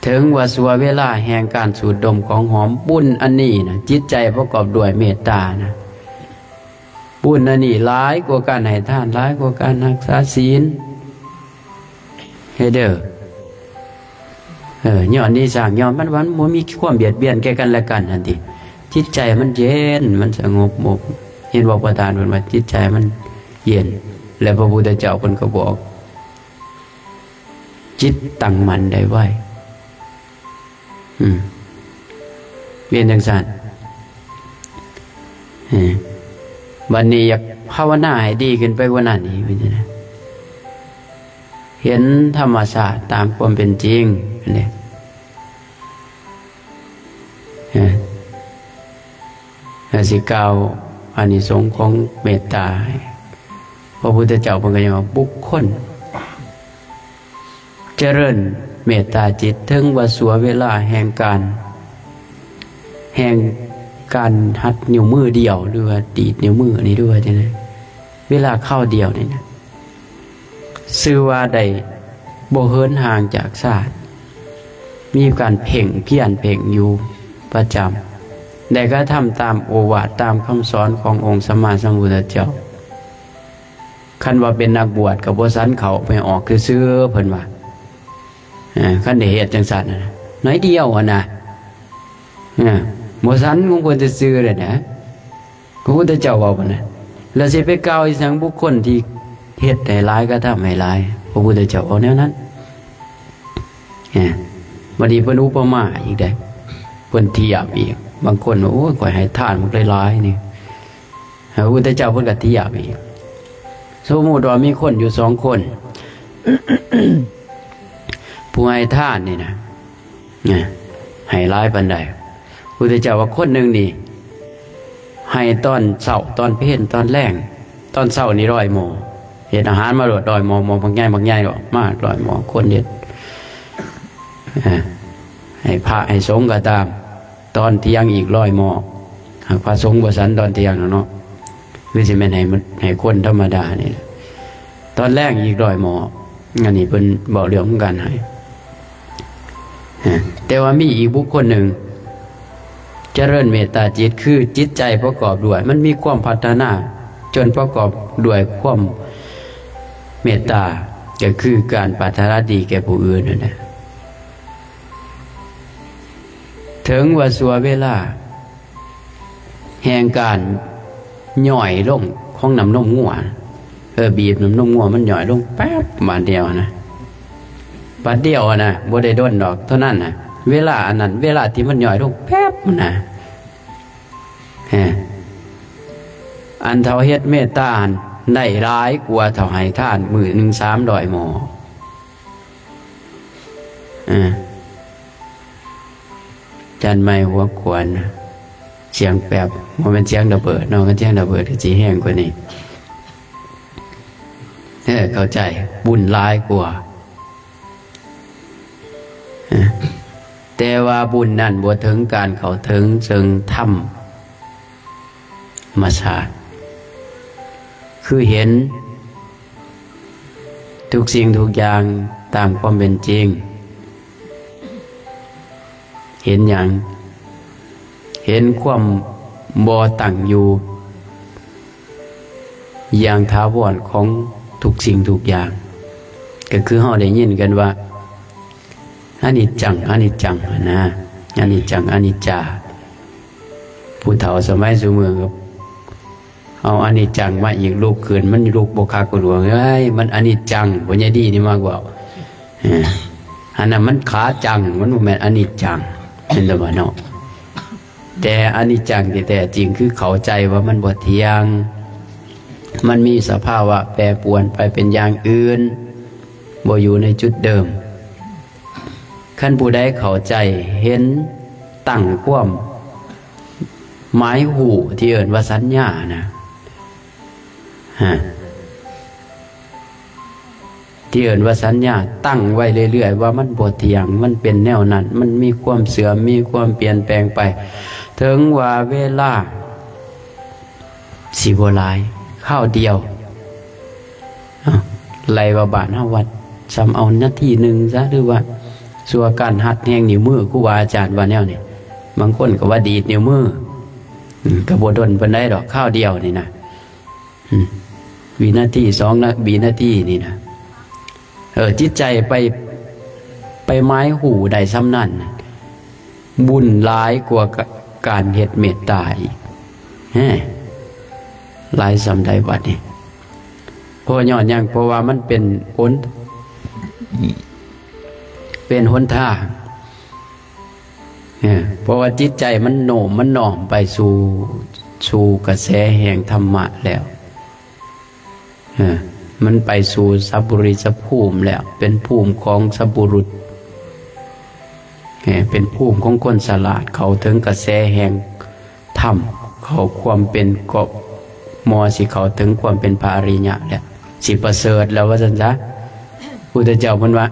ເຖິງວ່າຊົ່ວເວລາແຫ່ງການສູດດົມຂອງຫອມ, ບຸນອັນນີ້ນະ ຈິດໃຈປະກອບດ້ວຍເມດຕານະ, ບຸນອັນນີ້ຫຼາຍກວ່າການໃຫ້ທານ, ຫຼາຍກວ່າການຮັກສາສີນ. ເຮັດເດີ ເອີ ຍ້ອນນີ້ສ້າງ ຍ້ອນມັນ ມັນບໍ່ມີຄວາມບຽດບຽນແກ່ກັນແລະກັນຫັ້ນຕິ, ຈິດໃຈມັນເຢັນ ມັນສະຫງົບໝົບ. ເຫັນບໍ່ ປະທານເພິ່ນວ່າຈິດໃຈມັນເຢັນ, ແລະ ພະພຸດທະເຈົ້າເພິ່ນກໍບອກ ຈິດຕັ້ງໝັ້ນໄດ້ໄວ. ອືມ ເປັນຈັ່ງຊັ້ນ. ເອີ ບັດນີ້ຢາກພາວະນາໃຫ້ດີຂຶ້ນໄປກວ່ານັ້ນອີກ ເປັນຈັ່ງໃດ? ເຫັນທຳມະຊາດຕາມຄວາມເປັນຈິງ ອັນນີ້ ເອີ ເອີ ຊິກ່າວອານິສົງຂອງເມດຕາໃຫ້. ພະພຸດທະເຈົ້າເພິ່ນກໍຍັງວ່າ ບຸກຄົນຈະເລີນເມດຕາຈິດ ເຖິງວ່າຊົ່ວເວລາແຫ່ງການ ແຫ່ງການຫັດນິ້ວມືດຽວ ຫຼືວ່າດີດນິ້ວມືນີ້ ຫຼືວ່າຈັ່ງໃດ ເວລາຄາວດຽວນີ້ນະ ຊື່ວ່າໄດ້ບໍ່ເຫີນຫ່າງຈາກຊາດ, ມີການເພັ່ງພຽນເພັ່ງຢູ່ປະຈຳ, ໄດ້ກະທຳຕາມໂອວາດ ຕາມຄຳສອນຂອງອົງສຳມາສຳພຸດທະເຈົ້າ. ຄັນວ່າເປັນນັກບວດກໍບໍ່ສັນເຂົ້າໄປອອກຊື່ໆ ເພິ່ນວ່າ. ເອີ ຄັນໄດ້ເຮັດຈັ່ງຊັ້ນນະ ໜ້ອຍດຽວຫັ້ນນະ, ເອີ ບໍ່ສັນຂອງເພິ່ນຊື່ໆເລີຍນະ. ພະພຸດທະເຈົ້າເວົ້າປານນັ້ນ ແລ້ວຊິໄປກ່າວອີຫຍັງບຸກຄົນທີ່ເຮັດໃຫ້ຫຼາຍ ກະທຳໃຫ້ຫຼາຍ? ພະພຸດທະເຈົ້າເວົ້າແນວນັ້ນ. ເອີ ບັດນີ້ເພິ່ນອຸປະມາອີກເດ້, ເພິ່ນທຽບອີກ. ບາງຄົນວ່າ ໂອ້ຍ ຂ້ອຍໃຫ້ທານບັກຫຼາຍໆນີ້. ພະພຸດທະເຈົ້າເພິ່ນກະທຽບອີກ. ສົມມຸດວ່າມີຄົນຢູ່ສອງຄົນ, ຜູ້ໃຫ້ທານນີ້ນະ ນະ ໃຫ້ຫຼາຍປານໃດ? ພຸດທະເຈົ້າວ່າຄົນໜຶ່ງນີ້ໃຫ້ຕອນເຊົ້າ ຕອນເພນ ຕອນແລງ. ຕອນເຊົ້ານີ້ຮ້ອຍໝໍ້, ເຮັດອາຫານມາໂລດ ຮ້ອຍໝໍ້, ໝໍ້ບັກໃຫຍ່ ບັກໃຫຍ່ໂລດ ມາຮ້ອຍໝໍ້, ຄົນເຮັດ ເອີ ໃຫ້ພະໃຫ້ສົງກໍຕາມ. ຕອນທ່ຽງອີກຮ້ອຍໝໍ້, ຫາກພະສົງບໍ່ສັນຕອນທ່ຽງແລ້ວເນາະ, ຄືຊິແມ່ນໃຫ້ມັນ ໃຫ້ຄົນທຳມະດານີ້ແຫຼະ. ຕອນແລງອີກຮ້ອຍໝໍ້, ອັນນີ້ເພິ່ນເວົ້າເລື່ອງຂອງການໃຫ້. ແຕ່ວ່າມີອີກບຸກຄົນໜຶ່ງຈະເລີນເມດຕາຈິດ, ຄືຈິດໃຈປະກອບດ້ວຍ ມັນມີຄວາມພັດທະນາຈົນປະກອບດ້ວຍຄວາມເມດຕາ, ກໍຄືການປາດຖະໜາດີແກ່ຜູ້ອື່ນນັ້ນແຫຼະ. ເຖິງວ່າຊົ່ວເວລາແຫ່ງການຫຍ້ອຍລົງຂອງນ້ຳນົມງົວ, ເອີ ບີບນ້ຳນົມງົວມັນຫຍ້ອຍລົງແປັບບາດດຽວນະ, ບາດດຽວນະ, ບໍ່ໄດ້ດົນດອກ ເທົ່ານັ້ນນະ. ເວລາອັນນັ້ນ ເວລາທີ່ມັນຫຍ້ອຍລົງແປັບນະ, ແຮ ອັນເຖົ້າເຮັດເມດຕາຫັ້ນ ໄດ້ຫຼາຍກວ່າເທົ່າໃຫ້ທານມື້ໜຶ່ງສາມຮ້ອຍໝໍ້. ເອີ ຈັນໄມ້ຫົວຂວັນ ສຽງແປັບ ບໍ່ແມ່ນສຽງລະເບີດເນາະ, ຄັນສຽງລະເບີດກໍຊິແຮງກວ່ານີ້. ເອີ ເຂົ້າໃຈ ບຸນຫຼາຍກວ່າ. ເອີ ແຕ່ວ່າບຸນນັ້ນບໍ່ເຖິງການເຂົ້າເຖິງເຊິ່ງທຳມະຊາດ ຄືເຫັນທຸກສິ່ງທຸກຢ່າງຕາມຄວາມເປັນຈິງ. ເຫັນຫຍັງ? ເຫັນຄວາມບໍ່ຕັ້ງຢູ່ຢ່າງຖາວອນຂອງທຸກສິ່ງທຸກຢ່າງ. ກໍຄືເຮົາໄດ້ຍິນກັນວ່າ ອະນິດຈັງ ອະນິດຈັງ ຫັ້ນນະ, ອະນິດຈັງ ອະນິດຈາ. ຜູ້ເຖົ້າສະໄໝຊຸມື້ກໍເອົາອະນິດຈັງມາອີກ, ລຸກຂຶ້ນມັນລຸກບໍ່ຄັກບໍ່ຫຼວງ. ເອີຍ ມັນອະນິດຈັງ, ພໍ່ໃຫຍ່ດີນີ້ມັກເວົ້າ. ເອີ ອັນນັ້ນມັນຂາຈັງ, ມັນບໍ່ແມ່ນອະນິດຈັງ, ເຫັນແລ້ວບໍ່ເນາະ? ແຕ່ອະນິດຈັງທີ່ແທ້ຈິງ ຄືເຂົ້າໃຈວ່າມັນບໍ່ທ່ຽງ, ມັນມີສະພາວະແປປວນໄປເປັນຢ່າງອື່ນ, ບໍ່ຢູ່ໃນຈຸດເດີມ. ຄັນຜູ້ໃດເຂົ້າໃຈເຫັນ, ຕັ້ງຄວາມໝາຍຮູ້ທີ່ເອີ້ນວ່າສັນຍານະ, ຮະ ທີ່ເອີ້ນວ່າສັນຍາ ຕັ້ງໄວ້ເລື້ອຍໆວ່າມັນບໍ່ທ່ຽງ, ມັນເປັນແນວນັ້ນ, ມັນມີຄວາມເສື່ອມ, ມີຄວາມປ່ຽນແປງໄປ, ເຖິງວ່າເວລາຊິບໍ່ຫຼາຍ, ຄາວດຽວ. ເອົ້າ ໄລ່ວ່າບ້ານເຮົາວັດ ສ່ຳເອົານາທີໜຶ່ງຊະ ຫຼືວ່າຊົ່ວການຮັດແຮງນິ້ວມື, ຄູບາອາຈານວ່າແນວນີ້. ບາງຄົນກໍວ່າດີດນິ້ວມື, ອືມ ກໍບໍ່ດົນປານໃດດອກ, ຄາວດຽວນີ້ນະ. ອືມ ວິນາທີ ສອງນະ ວິນາທີນີ້ນະ. ເອີ ຈິດໃຈໄປ ໄປໝາຍຮູ້ໄດ້ສ່ຳນັ້ນ ບຸນຫຼາຍກວ່າກະ ການເຮັດເມດຕາອີກ. ແຮ ຫຼາຍສ່ຳໃດບັດນີ້? ເພາະຍ້ອນຫຍັງ? ເພາະວ່າມັນເປັນຫົນ ເປັນຫົນທາງ. ເອີ ເພາະວ່າຈິດໃຈມັນໂນ້ມ ມັນນ້ອມໄປສູ່ ສູ່ກະແສແຫ່ງທຳມະແລ້ວ. ເອີ ມັນໄປສູ່ສັບບຸລິສະພູມແລ້ວ, ເປັນພູມຂອງສັບບຸລຸດ, ເອີ ເປັນພູມຂອງຄົນສະຫຼາດ, ເຂົ້າເຖິງກະແສແຫ່ງທຳ, ເຂົ້າຄວາມເປັນ ກໍມໍຊິເຂົ້າເຖິງຄວາມເປັນພະອະລິຍະແລ້ວ, ຊິປະເສີດແລ້ວ ວ່າຊັ້ນຊະ. ພຸດທະເຈົ້າເພິ່ນວ່າ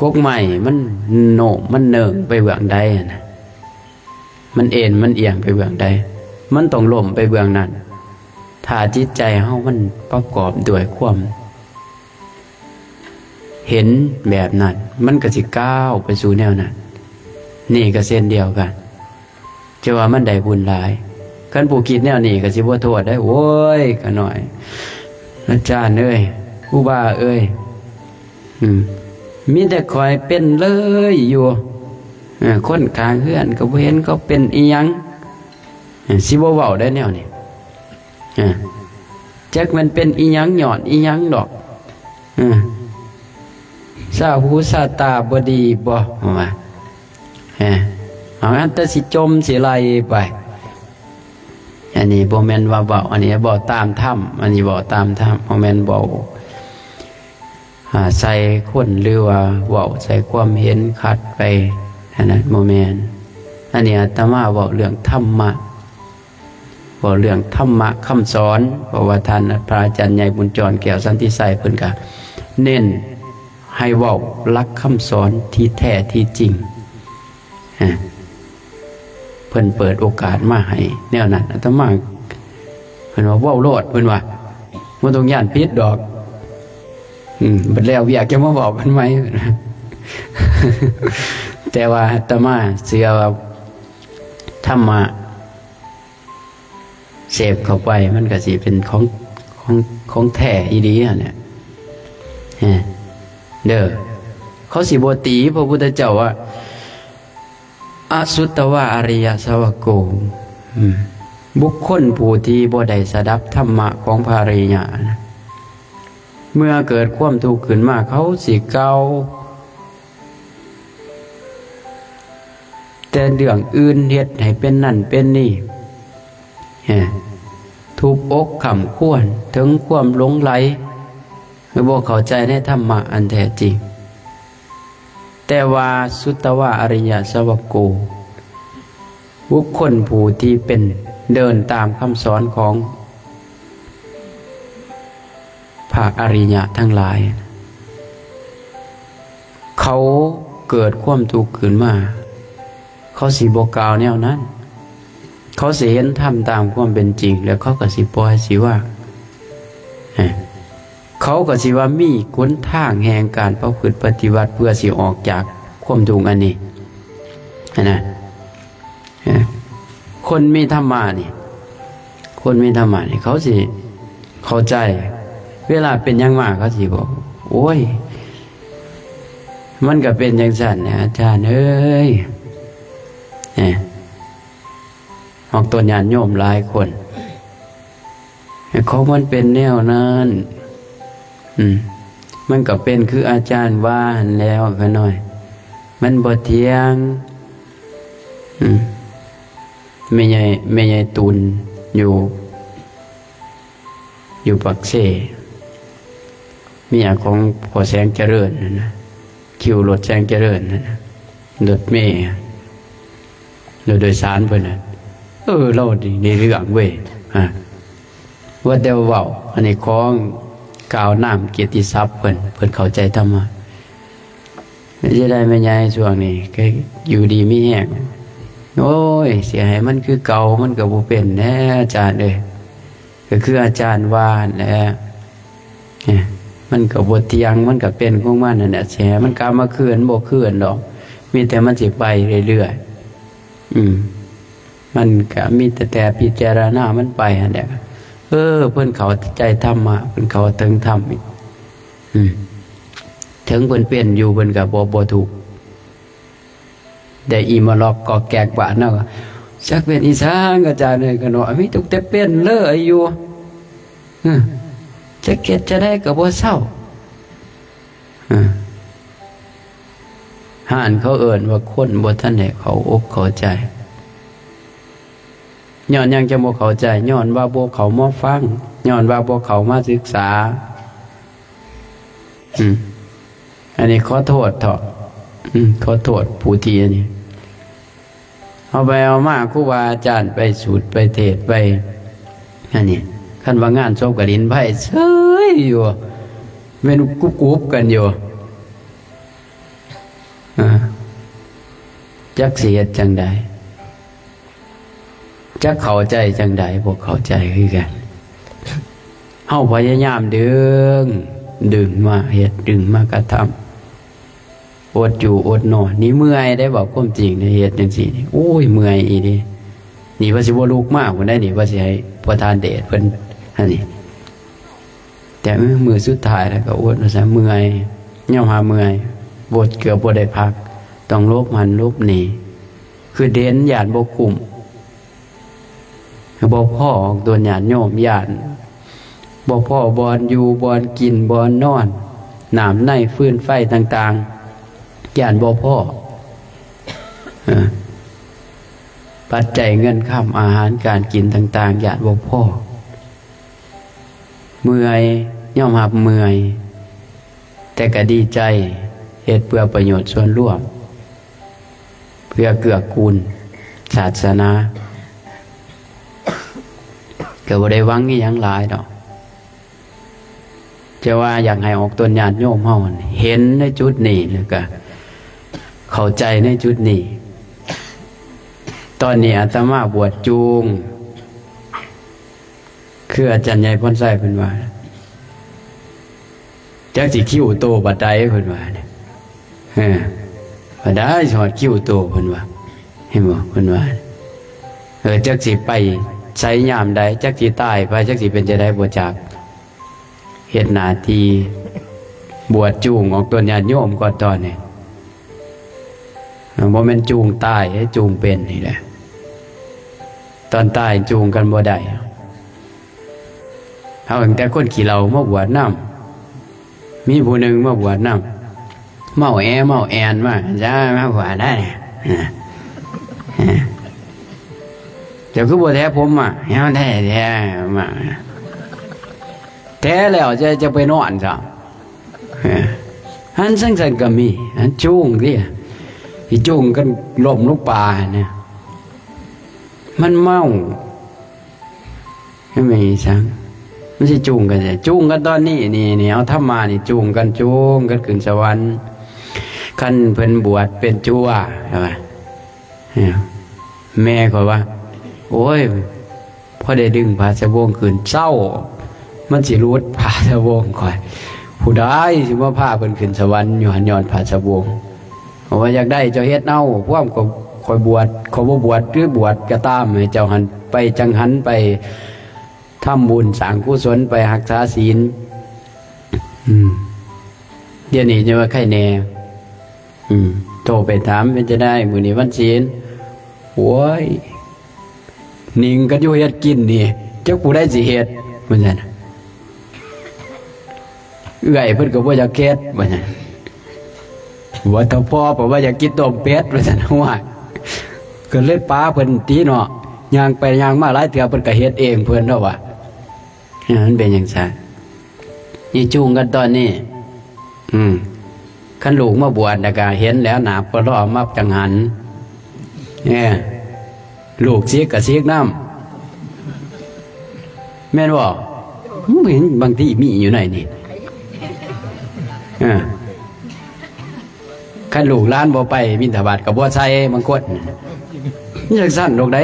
ກົກໄມ້ມັນໂນ້ມ ມັນເນີ່ງໄປເບື້ອງໃດຫັ້ນນະ, ມັນເອັນມັນອຽງໄປເບື້ອງໃດ, ມັນຕ້ອງລົ້ມໄປເບື້ອງນັ້ນ. ຖ້າຈິດໃຈເຮົາມັນປະກອບດ້ວຍຄວາມເຫັນແບບນັ້ນ, ມັນກໍຊິກ້າວໄປສູ່ແນວນັ້ນ. ນີ້ກໍເຊັ່ນດຽວກັນ, ຈະວ່າມັນໄດ້ບຸນຫຼາຍ. ຄັນຜູ້ຄິດແນວນີ້ກໍຊິບໍ່ໂທດໄດ໋. ໂອ້ຍ ຂ້ານ້ອຍ ອາຈານເອີຍ ຄູບາເອີຍ, ອືມ ມີແຕ່ຂ້ອຍເປັນເລີຍຢູ່. ເອີ ຄົນຂ້າງເຮືອນກໍບໍ່ເຫັນເຂົາເປັນອີ່ຫຍັງ. ເອີ ຊິບໍ່ເວົ້າໄດ໋ແນວນີ້. ເອີ ຈັກແມ່ນເປັນອີ່ຫຍັງ ຍ້ອນອີ່ຫຍັງດອກ. ເອີ ຊາຫູຊາຕາບໍ່ດີບໍ່ ວ່າ. ເອີ ເອົາອັນແຕ່ຊິຈົ່ມຊິໄລ່ໄປ. ອັນນີ້ບໍ່ແມ່ນວ່າເວົ້າ, ອັນນີ້ເວົ້າຕາມທຳ, ອັນນີ້ເວົ້າຕາມທຳ, ບໍ່ແມ່ນເວົ້າ ອາ ໃສ່ຄົນ ຫຼືວ່າເວົ້າໃສ່ຄວາມເຫັນຂັດໄປ, ອັນນັ້ນບໍ່ແມ່ນ. ອັນນີ້ອາດຕະມາເວົ້າເລື່ອງທຳມະ, ເວົ້າເລື່ອງທຳມະຄຳສອນ, ເພາະວ່າທ່ານພະອາຈານໃຫຍ່ບຸນຈອນ ແກ້ວສັນຕິໄຊ ເພິ່ນກະເນັ້ນໃຫ້ເວົ້າຫຼັກຄຳສອນທີ່ແທ້ທີ່ຈິງ. ຮະ ເພິ່ນເປີດໂອກາດມາໃຫ້ແນວນັ້ນ. ອາດຕະມາ ເພິ່ນວ່າເວົ້າໂລດ, ເພິ່ນວ່າບໍ່ຕ້ອງຢ້ານຜິດດອກ. ອືມ ບັດແລ້ວວຽກຈະມາເວົ້າກັນໃໝ່. ແຕ່ວ່າອາດຕະມາເຊື່ອວ່າທຳມະ ເສບເຂົ້າໄປ ມັນກໍຊິເປັນຂອງ ຂອງ ຂອງແທ້ອີ່ຫຼີຫັ້ນແຫຼະ ເດີ. ເຂົາຊິບໍ່ຕີພະພຸດທະເຈົ້າວ່າ ອະສຸດຕະວາອະລິຍະສາວະໂກ ອືມ ບຸກຄົນຜູ້ທີ່ບໍ່ໄດ້ສະດັບທຳມະຂອງພະອະລິຍະນະ ເມື່ອເກີດຄວາມທຸກຂຶ້ນມາ ເຂົາຊິກ່າວ ແຕ່ເລື່ອງອື່ນເຮັດໃຫ້ເປັນນັ້ນເປັນນີ້ ເອີ ທຸບອົກຄ້ຳຄວນເຖິງຄວາມຫຼົງໄຫຼ ຫຼືບໍ່ເຂົ້າໃຈໃນທຳມະອັນແທ້ຈິງ. ແຕ່ວ່າສຸດຕະວາອະລິຍະສາວະໂກ ບຸກຄົນຜູ້ທີ່ເປັນ ເດີນຕາມຄຳສອນຂອງພະອະລິຍະທັງຫຼາຍ ເຂົາເກີດຄວາມທຸກຂຶ້ນມາ ເຂົາຊິບໍ່ກ່າວແນວນັ້ນ. ເຂົາຊິເຫັນທຳຕາມຄວາມເປັນຈິງ ແລ້ວເຂົາກໍຊິປ່ອຍຊິວາງ. ເອີ ເຂົາກໍຊິວ່າມີຫົນທາງແຫ່ງການປະພຶດປະຕິບັດ ເພື່ອຊິອອກຈາກຄວາມທຸກອັນນີ້ ຫັ້ນນະ. ເອີ ຄົນມີທຳມະນີ້ ຄົນມີທຳມະນີ້ ເຂົາຊິເຂົ້າໃຈ. ເວລາເປັນຫຍັງມາ ເຂົາຊິບອກ ໂອ້ຍ ມັນກໍເປັນຈັ່ງຊັ້ນແຫຼະອາຈານເອີຍ. ເອີ ອອກຕົນຍາດໂຍມຫຼາຍຄົນ ຂອງມັນເປັນແນວນັ້ນ. ອືມ ມັນກໍເປັນຄືອາຈານວ່າຫັ້ນແຫຼະ ຂະນ້ອຍ ມັນບໍ່ທ່ຽງ. ອືມ ແມ່ໃຫຍ່ ແມ່ໃຫຍ່ຕຸນຢູ່ ຢູ່ປາກເຊ ເມຍຂອງພໍ່ແສງຈະເລີນຫັ້ນນະ ຄິວລົດແສງຈະເລີນຫັ້ນນະ ລົດເມ ລົດໂດຍສານເພິ່ນນະ. ເອີ ລາວນີ້ໄດ້ເລື່ອງເວີຍ ອາ ວ່າແຕ່ເວົ້າ ອັນນີ້ຂໍກ່າວນາມກຽດຕິສັບເພິ່ນ ເພິ່ນເຂົ້າໃຈທຳມະ. ເປັນຈັ່ງໃດແມ່ໃຫຍ່ ຊ່ວງນີ້ກໍຢູ່ດີມີແຮງ? ໂອ້ຍ ຊິໃຫ້ມັນຄືເກົ່າ ມັນກໍບໍ່ເປັນແຫຼະອາຈານເອີຍ. ກໍຄືອາຈານວ່າຫັ້ນແຫຼະ ເອີ ມັນກໍບໍ່ທ່ຽງ ມັນກໍເປັນຂອງມັນຫັ້ນແຫຼະ. ຊິໃຫ້ມັນກັບມາຄືນ ບໍ່ຄືນດອກ ມີແຕ່ມັນຊິໄປເລື້ອຍໆ. ອືມ ມັນກະມີແຕ່ ແຕ່ພິຈາລະນາມັນໄປຫັ້ນແຫຼະ. ເອີ ເພິ່ນເຂົ້າໃຈທຳມະ ເພິ່ນເຂົ້າເຖິງທຳ. ອືມ ເຖິງເພິ່ນເປັນຢູ່ ເພິ່ນກະບໍ່ ບໍ່ທຸກ. ແຕ່ອີ່ມະລອກກອກແກກບ້ານເຮົາ ຈັກເປັນອີ່ສັງອາຈານເອີຍ ຂະນ້ອຍ ມີຕັ້ງແຕ່ເປັນເລີຍຢູ່. ເອີ ຈັກເຮັດຈັ່ງໃດກໍບໍ່ເຊົາ. ເອີ ຮ້ານເຂົາເອີ້ນວ່າຄົນບໍ່ທັນໄດ້ເຂົ້າອົກເຂົ້າໃຈ. ຍ້ອນຫຍັງຈັ່ງບໍ່ເຂົ້າໃຈ? ຍ້ອນວ່າບໍ່ເຂົ້າມາຟັງ, ຍ້ອນວ່າບໍ່ເຂົ້າມາສຶກສາ. ອືມ ອັນນີ້ຂໍໂທດເຖາະ. ອືມ ຂໍໂທດຜູ້ທີ່ອັນນີ້ ເອົາໄປເອົາມາ ຄູບາອາຈານໄປສູດໄປເທດໄປ ອັນນີ້ ຄັນວ່າງານສົບກະດິນໄປເຊີຍຢູ່ ແມ່ນກຸບກັນຢູ່. ເອີ ຈັກຊິເຮັດຈັ່ງໃດ? ຈັກເຂົ້າໃຈຈັ່ງໃດ? ບໍ່ເຂົ້າໃຈຄືກັນ. ເຮົາພະຍາຍາມດຶງ ດຶງມາເຮັດ ດຶງມາກະທຳ. ອົດຢູ່ອົດນອນ ນີ້ເມື່ອຍໄດ໋ ເວົ້າຄວາມຈິງນະ ເຮັດຈັ່ງຊີ້ນີ້ ໂອ້ຍ ເມື່ອຍອີ່ຫຼີ. ນີ້ວ່າຊິບໍ່ລຸກມາພຸ້ນໄດ໋ ນີ້ວ່າຊິໃຫ້ປະທານເດດເພິ່ນ ອັນນີ້ ແຕ່ ເອີ ມື້ສຸດທ້າຍແລ້ວກໍອົດວ່າຊັ້ນ ເມື່ອຍ ຍອມຮັບເມື່ອຍ ບໍ່ ເກືອບບໍ່ໄດ້ພັກ ຕ້ອງຫຼົບຫັ້ນຫຼົບນີ້ ຄືເຫັນຢ້ານບໍ່ຄຸ້ມ. ບໍ່ພໍອອກຕົນຍາດໂຍມ ຢ້ານບໍ່ພໍບ່ອນຢູ່ ບ່ອນກິນ ບ່ອນນອນ ນ້ຳໃນຟືນໄຟຕ່າງໆ ຢ້ານບໍ່ພໍ. ເອີ ປັດໄຈເງິນຄຳ ອາຫານການກິນຕ່າງໆ ຢ້ານບໍ່ພໍ. ເມື່ອຍ ຍອມຮັບເມື່ອຍ ແຕ່ກໍດີໃຈ ເຮັດເພື່ອປະໂຫຍດສ່ວນລວມ ເພື່ອເກື້ອກູນສາສະໜາ ກໍບໍ່ໄດ້ຫວັງອີ່ຫຍັງຫຼາຍດອກ. ແຕ່ວ່າຢາກໃຫ້ອອກຕົນຍາດໂຍມເຮົາເຫັນໃນຈຸດນີ້ ແລ້ວກໍເຂົ້າໃຈໃນຈຸດນີ້. ຕອນນີ້ອາດຕະມາບວດຈູງ ຄືອາຈານໃຫຍ່ພອນໄຊເພິ່ນວ່າ ຈັກຊິຄິວໂຕບັດໃດ ເພິ່ນວ່າ. ເອີ ບັດໃດຊິຮອດຄິວໂຕ ເພິ່ນວ່າ. ເຫັນບໍ່ ເພິ່ນວ່າ ເອີ ຈັກຊິໄປໃສຍາມໃດ ຈັກຊິຕາຍໄປ ຈັກຊິເປັນຈັ່ງໃດບໍ່ຈັກ. ເຮັດໜ້າທີ່ບວດຈູງອອກຕົນຍາດໂຍມກ່ອນຕອນນີ້. ເອີ ບໍ່ແມ່ນຈູງຕາຍເດ້ ຈູງເປັນນີ້ແຫຼະ. ຕອນຕາຍຈູງກັນບໍ່ໄດ້. ເອົາຕັ້ງແຕ່ຄົນຂີ້ເຫຼົ້າມາບວດນຳ. ມີຜູ້ໜຶ່ງມາບວດນຳ ເມົາແອເມົາແອນມາ ຈະມາບວດໄດ້ ເອີ ເອີ ໄປ ຈົ້າຄືບໍ່ແຖຜົມມາ? ເຮົາແຖ ແຖມາ ແຖແລ້ວຈະ ຈະໄປນອນຊະ. ເອີ ຫັ້ນ ຈັ່ງຊັ້ນກໍມີ ຫັ້ນ ຈູງຕິ ຊິຈູງກັນລົ້ມລົງປ່າຫັ້ນນະ ມັນເມົາ. ມັນມີຫຍັງ ມັນຊິຈູງກັນ ຈູງກັນຕອນນີ້ ນີ້ ນີ້ ເອົາທຳມະນີ້ຈູງກັນ ຈູງກັນຂຶ້ນສະຫວັນ. ຄັນເພິ່ນບວດເປັນຈົວ ເຫັນບໍ່? ແມ່ຂ້ອຍວ່າ ໂອ້ຍ ພໍໄດ້ດຶງຜ້າສະໂບງຂຶ້ນ ເຊົາ ມັນຊິຫຼຸດຜ້າສະໂບງຂ້ອຍ. ຜູ້ໃດຊິມາພາເພິ່ນຂຶ້ນສະຫວັນຢູ່ຫັ້ນ ຍ້ອນຜ້າສະໂບງ. ເພາະວ່າຢາກໄດ້ເຈົ້າເຮັດເອົາ ພວກຂ້ອຍບວດ ຂ້ອຍບໍ່ບວດ ຫຼືບວດກໍຕາມ ໃຫ້ເຈົ້າຫັ້ນໄປຈັງຫັນ ໄປທຳບຸນສ້າງກຸສົນ ໄປຮັກສາສິນ. ອືມ ດຽວນີ້ຍັງວ່າໄຄແດ່. ອືມ ໂທໄປຖາມເປັນຈັ່ງໃດ ມື້ນີ້ວັນສິນ? ໂອ້ຍ ໜິງກັນຢູ່ເຮັດກິນນີ້ ຈັກຜູ້ໃດຊິເຮັດ ວ່າຊັ້ນ. ເອື້ອຍເພິ່ນກໍບໍ່ຢາກເຮັດ ວ່າຊັ້ນ. ວ່າຖ້າພໍ່ເພິ່ນວ່າຢາກກິນຕົ້ມເປັດ ວ່າຊັ້ນ. ໂອ້ຍ ກໍເລີຍປາເພິ່ນຕິເນາະ ຍ່າງໄປຍ່າງມາຫຼາຍເທື່ອ ເພິ່ນກໍເຮັດເອງເພິ່ນເນາະວ່າ. ມັນເປັນຈັ່ງຊັ້ນ ນີ້ຈູງກັນຕອນນີ້. ອືມ ຄັນລູກມາບວດແລ້ວກໍເຫັນແລ້ວ ໜາບກໍລໍມາຈັງຫັນ. ເອີ ລູກສິກກໍສິກນຳ ແມ່ນບໍ່? ເຫັນບາງທີມີຢູ່ໃນນີ້. ເອີ ຄັນລູກຫຼານບໍ່ໄປບິນທະບາດກໍບໍ່ໃສ່ ບາງຄົນ ຈັ່ງຊັ້ນດອກໃດ.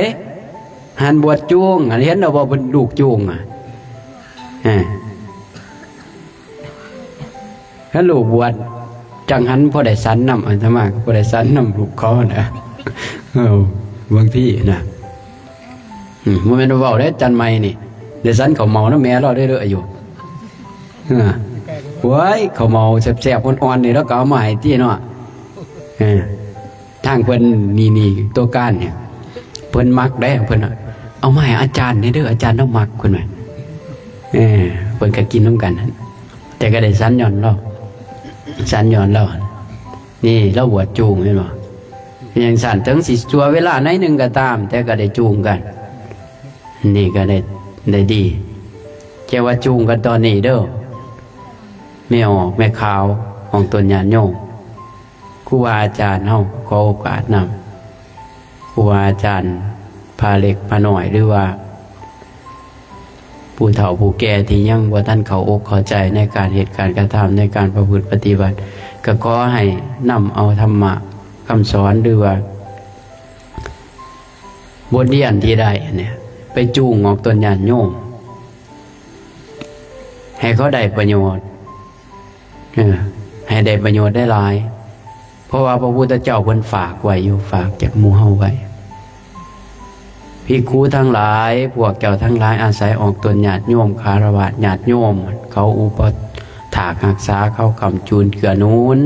ຫັນບວດຈູງ ເຫັນແລ້ວບໍ່ເປັນລູກຈູງ ອາ ຄັນລູກບວດ ຈັ່ງຫັ້ນພໍໄດ້ສັນນຳ ອາດຕະມາກໍພໍໄດ້ສັນນຳລູກເຂົານະ. ເອີ ບາງທີນະ ອືມ ບໍ່ແມ່ນວ່າເວົ້າເດ້ ຈັນໄມນີ້ ໄດ້ສັນເຂົ້າເໝົານຳແມ່ລາວເລື້ອຍໆຢູ່. ເອີ ໂອ້ຍ ເຂົ້າເໝົາແຊບໆ ອ່ອນໆ ນີ້ ລາວກໍເອົາມາໃຫ້ຕິເນາະ. ເອີ ທາງເພິ່ນນີ້ ນີ້ ຕົວການນີ້ ເພິ່ນມັກເດ້ ເພິ່ນວ່າ ເອົາມາໃຫ້ອາຈານແດ່ເດີ ອາຈານລາວມັກ ເພິ່ນວ່າ. ເອີ ເພິ່ນກໍກິນນຳກັນ ແຕ່ກໍໄດ້ສັນຍ້ອນລາວ ສັນຍ້ອນລາວ. ນີ້ລາວບວດຈູງ ເຫັນບໍ່? ເປັນຈັ່ງຊັ້ນ ເຖິງຊິຊົ່ວເວລາໜ້ອຍໜຶ່ງກໍຕາມ ແຕ່ກໍໄດ້ຈູງກັນ. ນີ້ກໍໄດ້ ໄດ້ດີ ແຕ່ວ່າຈູງກັນຕອນນີ້ເດີ ແມ່ອອກແມ່ຂາວຂອງຕົນຍາດໂຍມ. ຄູບາອາຈານເຮົາຂໍໂອກາດນຳ ຄູບາອາຈານພະເລັກພະນ້ອຍ ຫຼືວ່າຜູ້ເຖົ້າຜູ້ແກ່ທີ່ຍັງບໍ່ທັນເຂົ້າອົກເຂົ້າໃຈໃນການເຮັດການກະທຳ ໃນການປະພຶດປະຕິບັດ ກໍຂໍໃຫ້ນຳເອົາທຳມະຄຳສອນ ຫຼືວ່າບົດຮຽນທີ່ໄດ້ອັນເນີ້ຍ ໄປຈູງອອກຕົນຍາດໂຍມ ໃຫ້ເຂົາໄດ້ປະໂຫຍດ ເອີ ໃຫ້ໄດ້ປະໂຫຍດໄດ້ຫຼາຍ ເພາະວ່າພະພຸດທະເຈົ້າເພິ່ນຝາກໄວ້ຢູ່ ຝາກຈາກໝູ່ເຮົາໄວ້. ພິກຂຸທັງຫຼາຍ ພວກເຈົ້າທັງຫຼາຍອາໄສອອກຕົນຍາດໂຍມ ຄາລະວະຍາດໂຍມ ເຂົາອຸປະຖາກຮັກສາ ເຂົາຄ້ຳຈູນເກື້ອໜູນ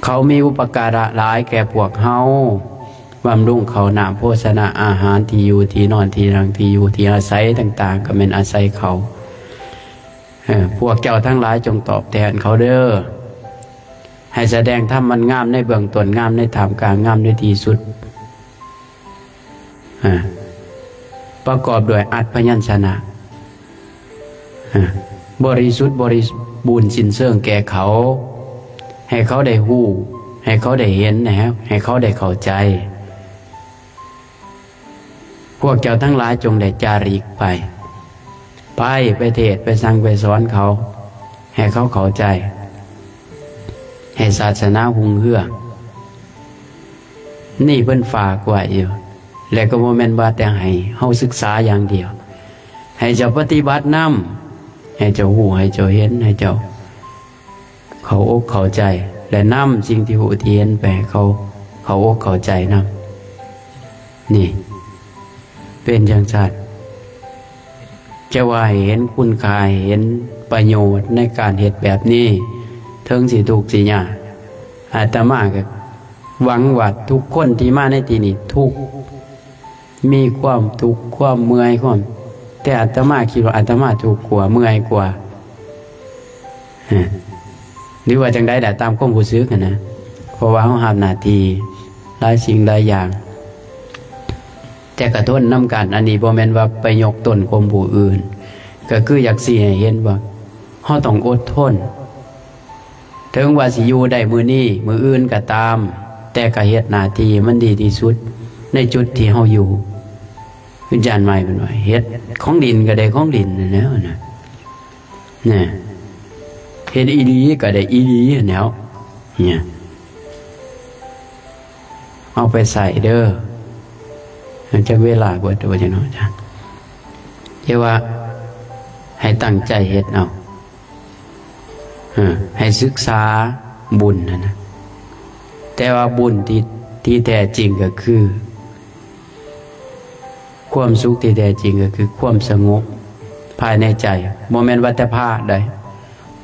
ເຂົາມີອຸປະກາລະຫຼາຍແກ່ພວກເຮົາ ບຳລຸງເຂົ້ານ້ຳໂພຊະນະອາຫານ ທີ່ຢູ່ທີ່ນອນ ທີ່ນັ່ງ ທີ່ຢູ່ທີ່ອາໄສຕ່າງໆ ກໍແມ່ນອາໄສເຂົາ. ເອີ ພວກເຈົ້າທັງຫຼາຍຈົ່ງຕອບແທນເຂົາເດີ ໃຫ້ສະແດງທຳມັນງາມໃນເບື້ອງຕົ້ນ ງາມໃນທ່າມກາງ ງາມໃນທີ່ສຸດ. ອາ ປະກອບດ້ວຍອັດພະຍັນຊະນະ ອາ ບໍລິສຸດບໍລິບູນສິ້ນເຊີງແກ່ເຂົາ ໃຫ້ເຂົາໄດ້ຮູ້ ໃຫ້ເຂົາໄດ້ເຫັນ ໃຫ້ເຂົາໄດ້ເຂົ້າໃຈ. ພວກເຈົ້າທັງຫຼາຍຈົ່ງໄດ້ຈາລິກໄປ ໄປ ໄປເທດ ໄປສັ່ງ ໄປສອນເຂົາ ໃຫ້ເຂົາເຂົ້າໃຈ ໃຫ້ສາສະໜາຮຸ່ງເຮືອງ. ນີ້ເພິ່ນຝາກໄວ້ຢູ່ ແລະ ກໍບໍ່ແມ່ນວ່າແຕ່ໃຫ້ເຮົາສຶກສາຢ່າງດຽວ ໃຫ້ເຈົ້າປະຕິບັດນຳ ໃຫ້ເຈົ້າຮູ້ ໃຫ້ເຈົ້າເຫັນ ໃຫ້ເຈົ້າເຂົ້າອົກເຂົ້າໃຈ ແລະ ນຳສິ່ງທີ່ຮູ້ທີ່ເຫັນໄປໃຫ້ເຂົາເຂົ້າອົກເຂົ້າໃຈນຳ. ນີ້ ເປັນຈັ່ງຊັ້ນ ຈະວ່າໃຫ້ເຫັນຄຸນຄ່າ ໃຫ້ເຫັນປະໂຫຍດໃນການເຮັດແບບນີ້ ເຖິງຊິທຸກຊິຍາກ ອາດຕະມາກໍຫວັງວ່າທຸກຄົນທີ່ມາໃນທີ່ນີ້ທຸກ ມີຄວາມທຸກ ຄວາມເມື່ອຍ ຄວາມ ແຕ່ອາດຕະມາຄິດວ່າອາດຕະມາທຸກກວ່າ ເມື່ອຍກວ່າ ຮະ ຫຼືວ່າຈັ່ງໃດລະ ຕາມຄວາມຮູ້ສຶກຫັ້ນນະ ເພາະວ່າເຮົາຮັບໜ້າທີ່ຫຼາຍສິ່ງຫຼາຍຢ່າງ. ແຕ່ກະທົນນຳກັນ. ອັນນີ້ບໍ່ແມ່ນວ່າໄປຍົກຕົນຂົ່ມຜູ້ອື່ນ, ກະຄືຢາກຊີ້ໃຫ້ເຫັນວ່າເຮົາຕ້ອງອົດທົນ. ເຖິງວ່າຊິຢູ່ໄດ້ມື້ນີ້ ມື້ອື່ນກໍຕາມ, ແຕ່ກໍເຮັດໜ້າທີ່ໃຫ້ມັນດີທີ່ສຸດໃນຈຸດທີ່ເຮົາຢູ່. ອາຈານໃໝ່ເພິ່ນວ່າ ເຮັດຂອງຫຼິ້ນກໍໄດ້ຂອງຫຼິ້ນນັ້ນແຫຼະນະ, ນະ, ເຮັດອີ່ຫຼີກໍໄດ້ອີ່ຫຼີຫັ້ນແຫຼ້ວ ເນຍ. ເອົາໄປໃຊ້ເດີ. ຈັກເວລາເບິດວ່າຈັ່ງເນາະ ອາຈານ. ແຕ່ວ່າໃຫ້ຕັ້ງໃຈເຮັດເອົາ, ເອີ ໃຫ້ສຶກສາບຸນຫັ້ນນະ. ແຕ່ວ່າບຸນທີ່ ທີ່ແທ້ຈິງກໍຄື ຄວາມສຸກທີ່ແທ້ຈິງກໍຄືຄວາມສະຫງົບພາຍໃນໃຈ, ບໍ່ແມ່ນວ່າແຕ່ພະໃດ,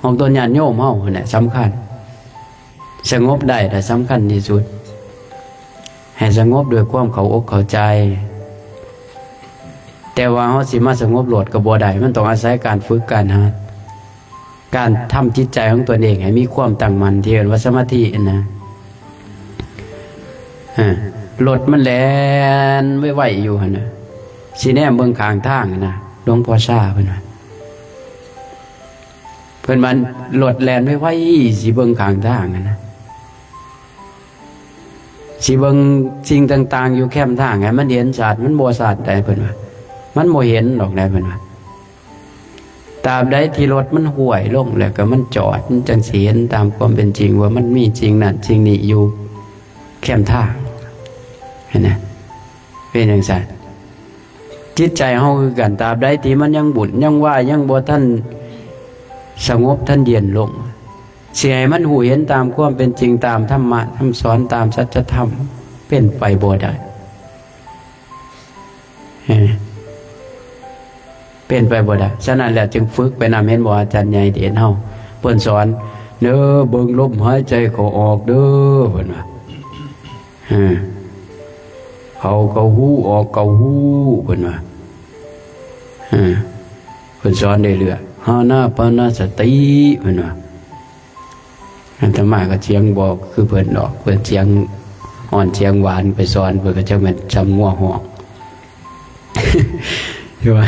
ອອກຕົນຍາດໂຍມເຮົາຫັ້ນແຫຼະສຳຄັນ. ສະຫງົບໄດ້ລະສຳຄັນທີ່ສຸດ, ໃຫ້ສະຫງົບດ້ວຍຄວາມເຂົ້າອົກເຂົ້າໃຈ. ແຕ່ວ່າເຮົາຊິມາສະຫງົບໂລດກໍບໍ່ໄດ້, ມັນຕ້ອງອາໄສການຝຶກການຫັດ, ການທຳຈິດໃຈຂອງຕົນເອງໃຫ້ມີຄວາມຕັ້ງໝັ້ນ ທີ່ເອີ້ນວ່າສະມາທິຫັ້ນນະ. ເອີ ລົດມັນແລ່ນໄວໆຢູ່ຫັ້ນນະ, ຊິແນມເບິ່ງຂ້າງທາງຫັ້ນນະ, ຫຼວງພໍ່ຊາເພິ່ນວ່າ ເພິ່ນວ່າລົດແລ່ນໄວໆ ຊິເບິ່ງຂ້າງທາງຫັ້ນນະ, ຊິເບິ່ງສິ່ງຕ່າງໆຢູ່ແຄມທາງໃຫ້ມັນເຫັນຊັດ, ມັນບໍ່ຊັດໃດ ເພິ່ນວ່າ, ມັນບໍ່ເຫັນດອກໃດ ເພິ່ນວ່າ. ຕາບໃດທີ່ລົດມັນຫ້ວຍລົງແລ້ວກໍມັນຈອດ, ມັນຈັ່ງຊິເຫັນຕາມຄວາມເປັນຈິງວ່າມັນມີສິ່ງນັ້ນສິ່ງນີ້ຢູ່ແຄມທາງ, ເຫັນນະ? ເປັນຈັ່ງຊັ້ນ. ຈິດໃຈເຮົາຄືກັນ, ຕາບໃດທີ່ມັນຍັງວຸ່ນຍັງວາຍ ຍັງບໍ່ທັນສະຫງົບທັນເຢັນລົງ, ຊິໃຫ້ມັນຮູ້ເຫັນຕາມຄວາມເປັນຈິງ, ຕາມທຳມະຄຳສອນ, ຕາມສັດຈະທຳ, ເປັນໄປບໍ່ໄດ້. ເອີ ເປັນໄປບໍ່ໄດ້. ສະນັ້ນແຫຼະຈຶ່ງຝຶກໄປນຳ. ເຫັນບໍ່ ອາຈານໃຫຍ່ເດດເຮົາ ເພິ່ນສອນເດີ, ເບິ່ງລົມຫາຍໃຈເຂົ້າອອກເດີ ເພິ່ນວ່າ. ເອີ ເຂົ້າກໍຮູ້ ອອກກໍຮູ້ ເພິ່ນວ່າ. ເອີ ເພິ່ນສອນເລື້ອຍໆ, ອານາປານະສະຕິ ເພິ່ນວ່າ. ອາດຕະມາກໍສຽງບໍ່ຄືເພິ່ນດອກ, ເພິ່ນສຽງອ່ອນສຽງຫວານ, ໄປສອນເພິ່ນກໍຈັກແມ່ນສ່ຳງົວຮ້ອງ. ຄືວ່າ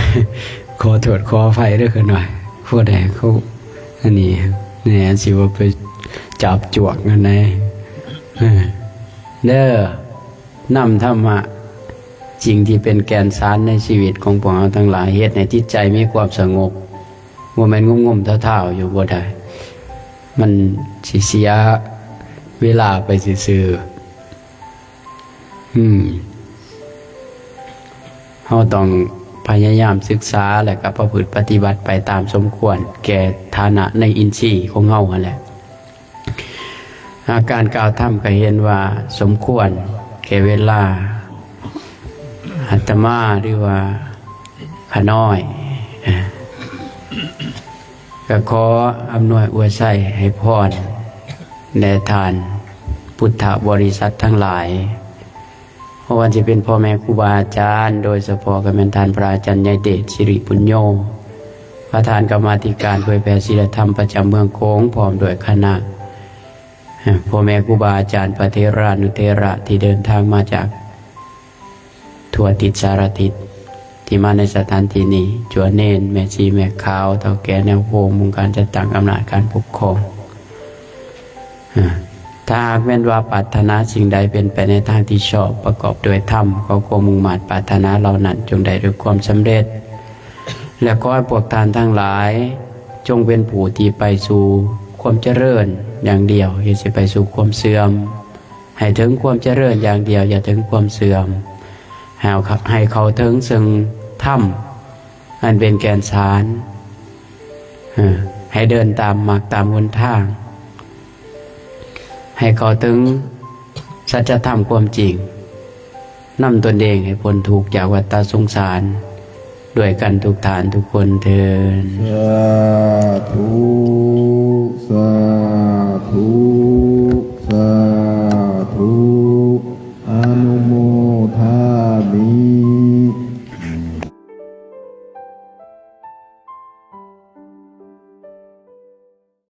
ຂໍໂທດຂໍອະໄພເດີຂ້ານ້ອຍ, ຜູ້ໃດເຂົາອັນນີ້ແດ່ ຊິບໍ່ໄປຈັບຈວກນັ້ນໃດ. ເອີ ເດີ ນຳທຳມະ ສິ່ງທີ່ເປັນແກ່ນສານໃນຊີວິດຂອງພວກເຮົາທັງຫຼາຍ, ເຮັດໃຫ້ຈິດໃຈມີຄວາມສະຫງົບ, ບໍ່ແມ່ນງຸ່ມໆທ້າວໆຢູ່ບໍ່ໄດ້, ມັນຊິເສຍເວລາໄປຊື່ໆ. ອືມ ເຮົາຕ້ອງພະຍາຍາມສຶກສາ ແລະ ກໍປະພຶດປະຕິບັດໄປຕາມສົມຄວນແກ່ຖານະໃນອິນຊີຂອງເຮົາຫັ້ນແຫຼະ. ອາ ການກ່າວທຳກໍເຫັນວ່າສົມຄວນແກ່ເວລາ. ອາດຕະມາ ຫຼືວ່າຂ້ານ້ອຍ ກໍຂໍອຳນວຍອວຍໄຊໃຫ້ພອນແດ່ທ່ານພຸດທະບໍລິສັດທັງຫຼາຍ, ບໍ່ວ່າຊິເປັນພໍ່ແມ່ຄູບາອາຈານ, ໂດຍສະເພາະກໍແມ່ນທ່ານພະອາຈານໃຫຍ່ເດດ ສິລິປຸນໂຍ, ປະທານກຳມາທິການເຜີຍແຜ່ສີລະທຳປະຈຳເມືອງໂຂງ, ພ້ອມດ້ວຍຄະນະ ພໍ່ແມ່ຄູບາອາຈານ ພະເຖລານຸເຖລະ ທີ່ເດີນທາງມາຈາກທົ່ວທິດສາລະທິດ ທີ່ມາໃນສະຖານທີ່ນີ້, ຈົວເນນ, ແມ່ຊີແມ່ຂາວ, ເຖົ້າແກ່ແນວໂຮມ, ອົງການຈັດຕັ້ງອຳນາດການປົກຄອງ. ຖ້າຫາກແມ່ນວ່າປາດຖະໜາສິ່ງໃດເປັນໄປໃນທາງທີ່ຊອບ, ປະກອບດ້ວຍທຳ, ຂໍຄວາມມຸ່ງມາດປາດຖະໜາເຫຼົ່ານັ້ນ ຈົ່ງໄດ້ດ້ວຍຄວາມສຳເລັດ. ແລະ ຂໍໃຫ້ພວກທ່ານທັງຫຼາຍ ຈົ່ງເປັນຜູ້ທີ່ໄປສູ່ຄວາມຈະເລີນຢ່າງດຽວ, ຢ່າຊິໄປສູ່ຄວາມເສື່ອມ. ໃຫ້ເຖິງຄວາມຈະເລີນຢ່າງດຽວ, ຢ່າເຖິງຄວາມເສື່ອມ. ໃຫ້ເຂົ້າ ໃຫ້ເຂົ້າເຖິງເຊິ່ງທຳອັນເປັນແກ່ນສານ. ເອີ ໃຫ້ເດີນຕາມມັກຕາມຫົນທາງ. ໃຫ້ເຂົ້າເຖິງສັດຈະທຳຄວາມຈິງ. ນຳຕົນເອງໃຫ້ພົ້ນທຸກຈາກວັດຕະສົງສານ ດ້ວຍກັນທຸກທ່ານທຸກຄົນເທີ້ນ. ສາທຸ.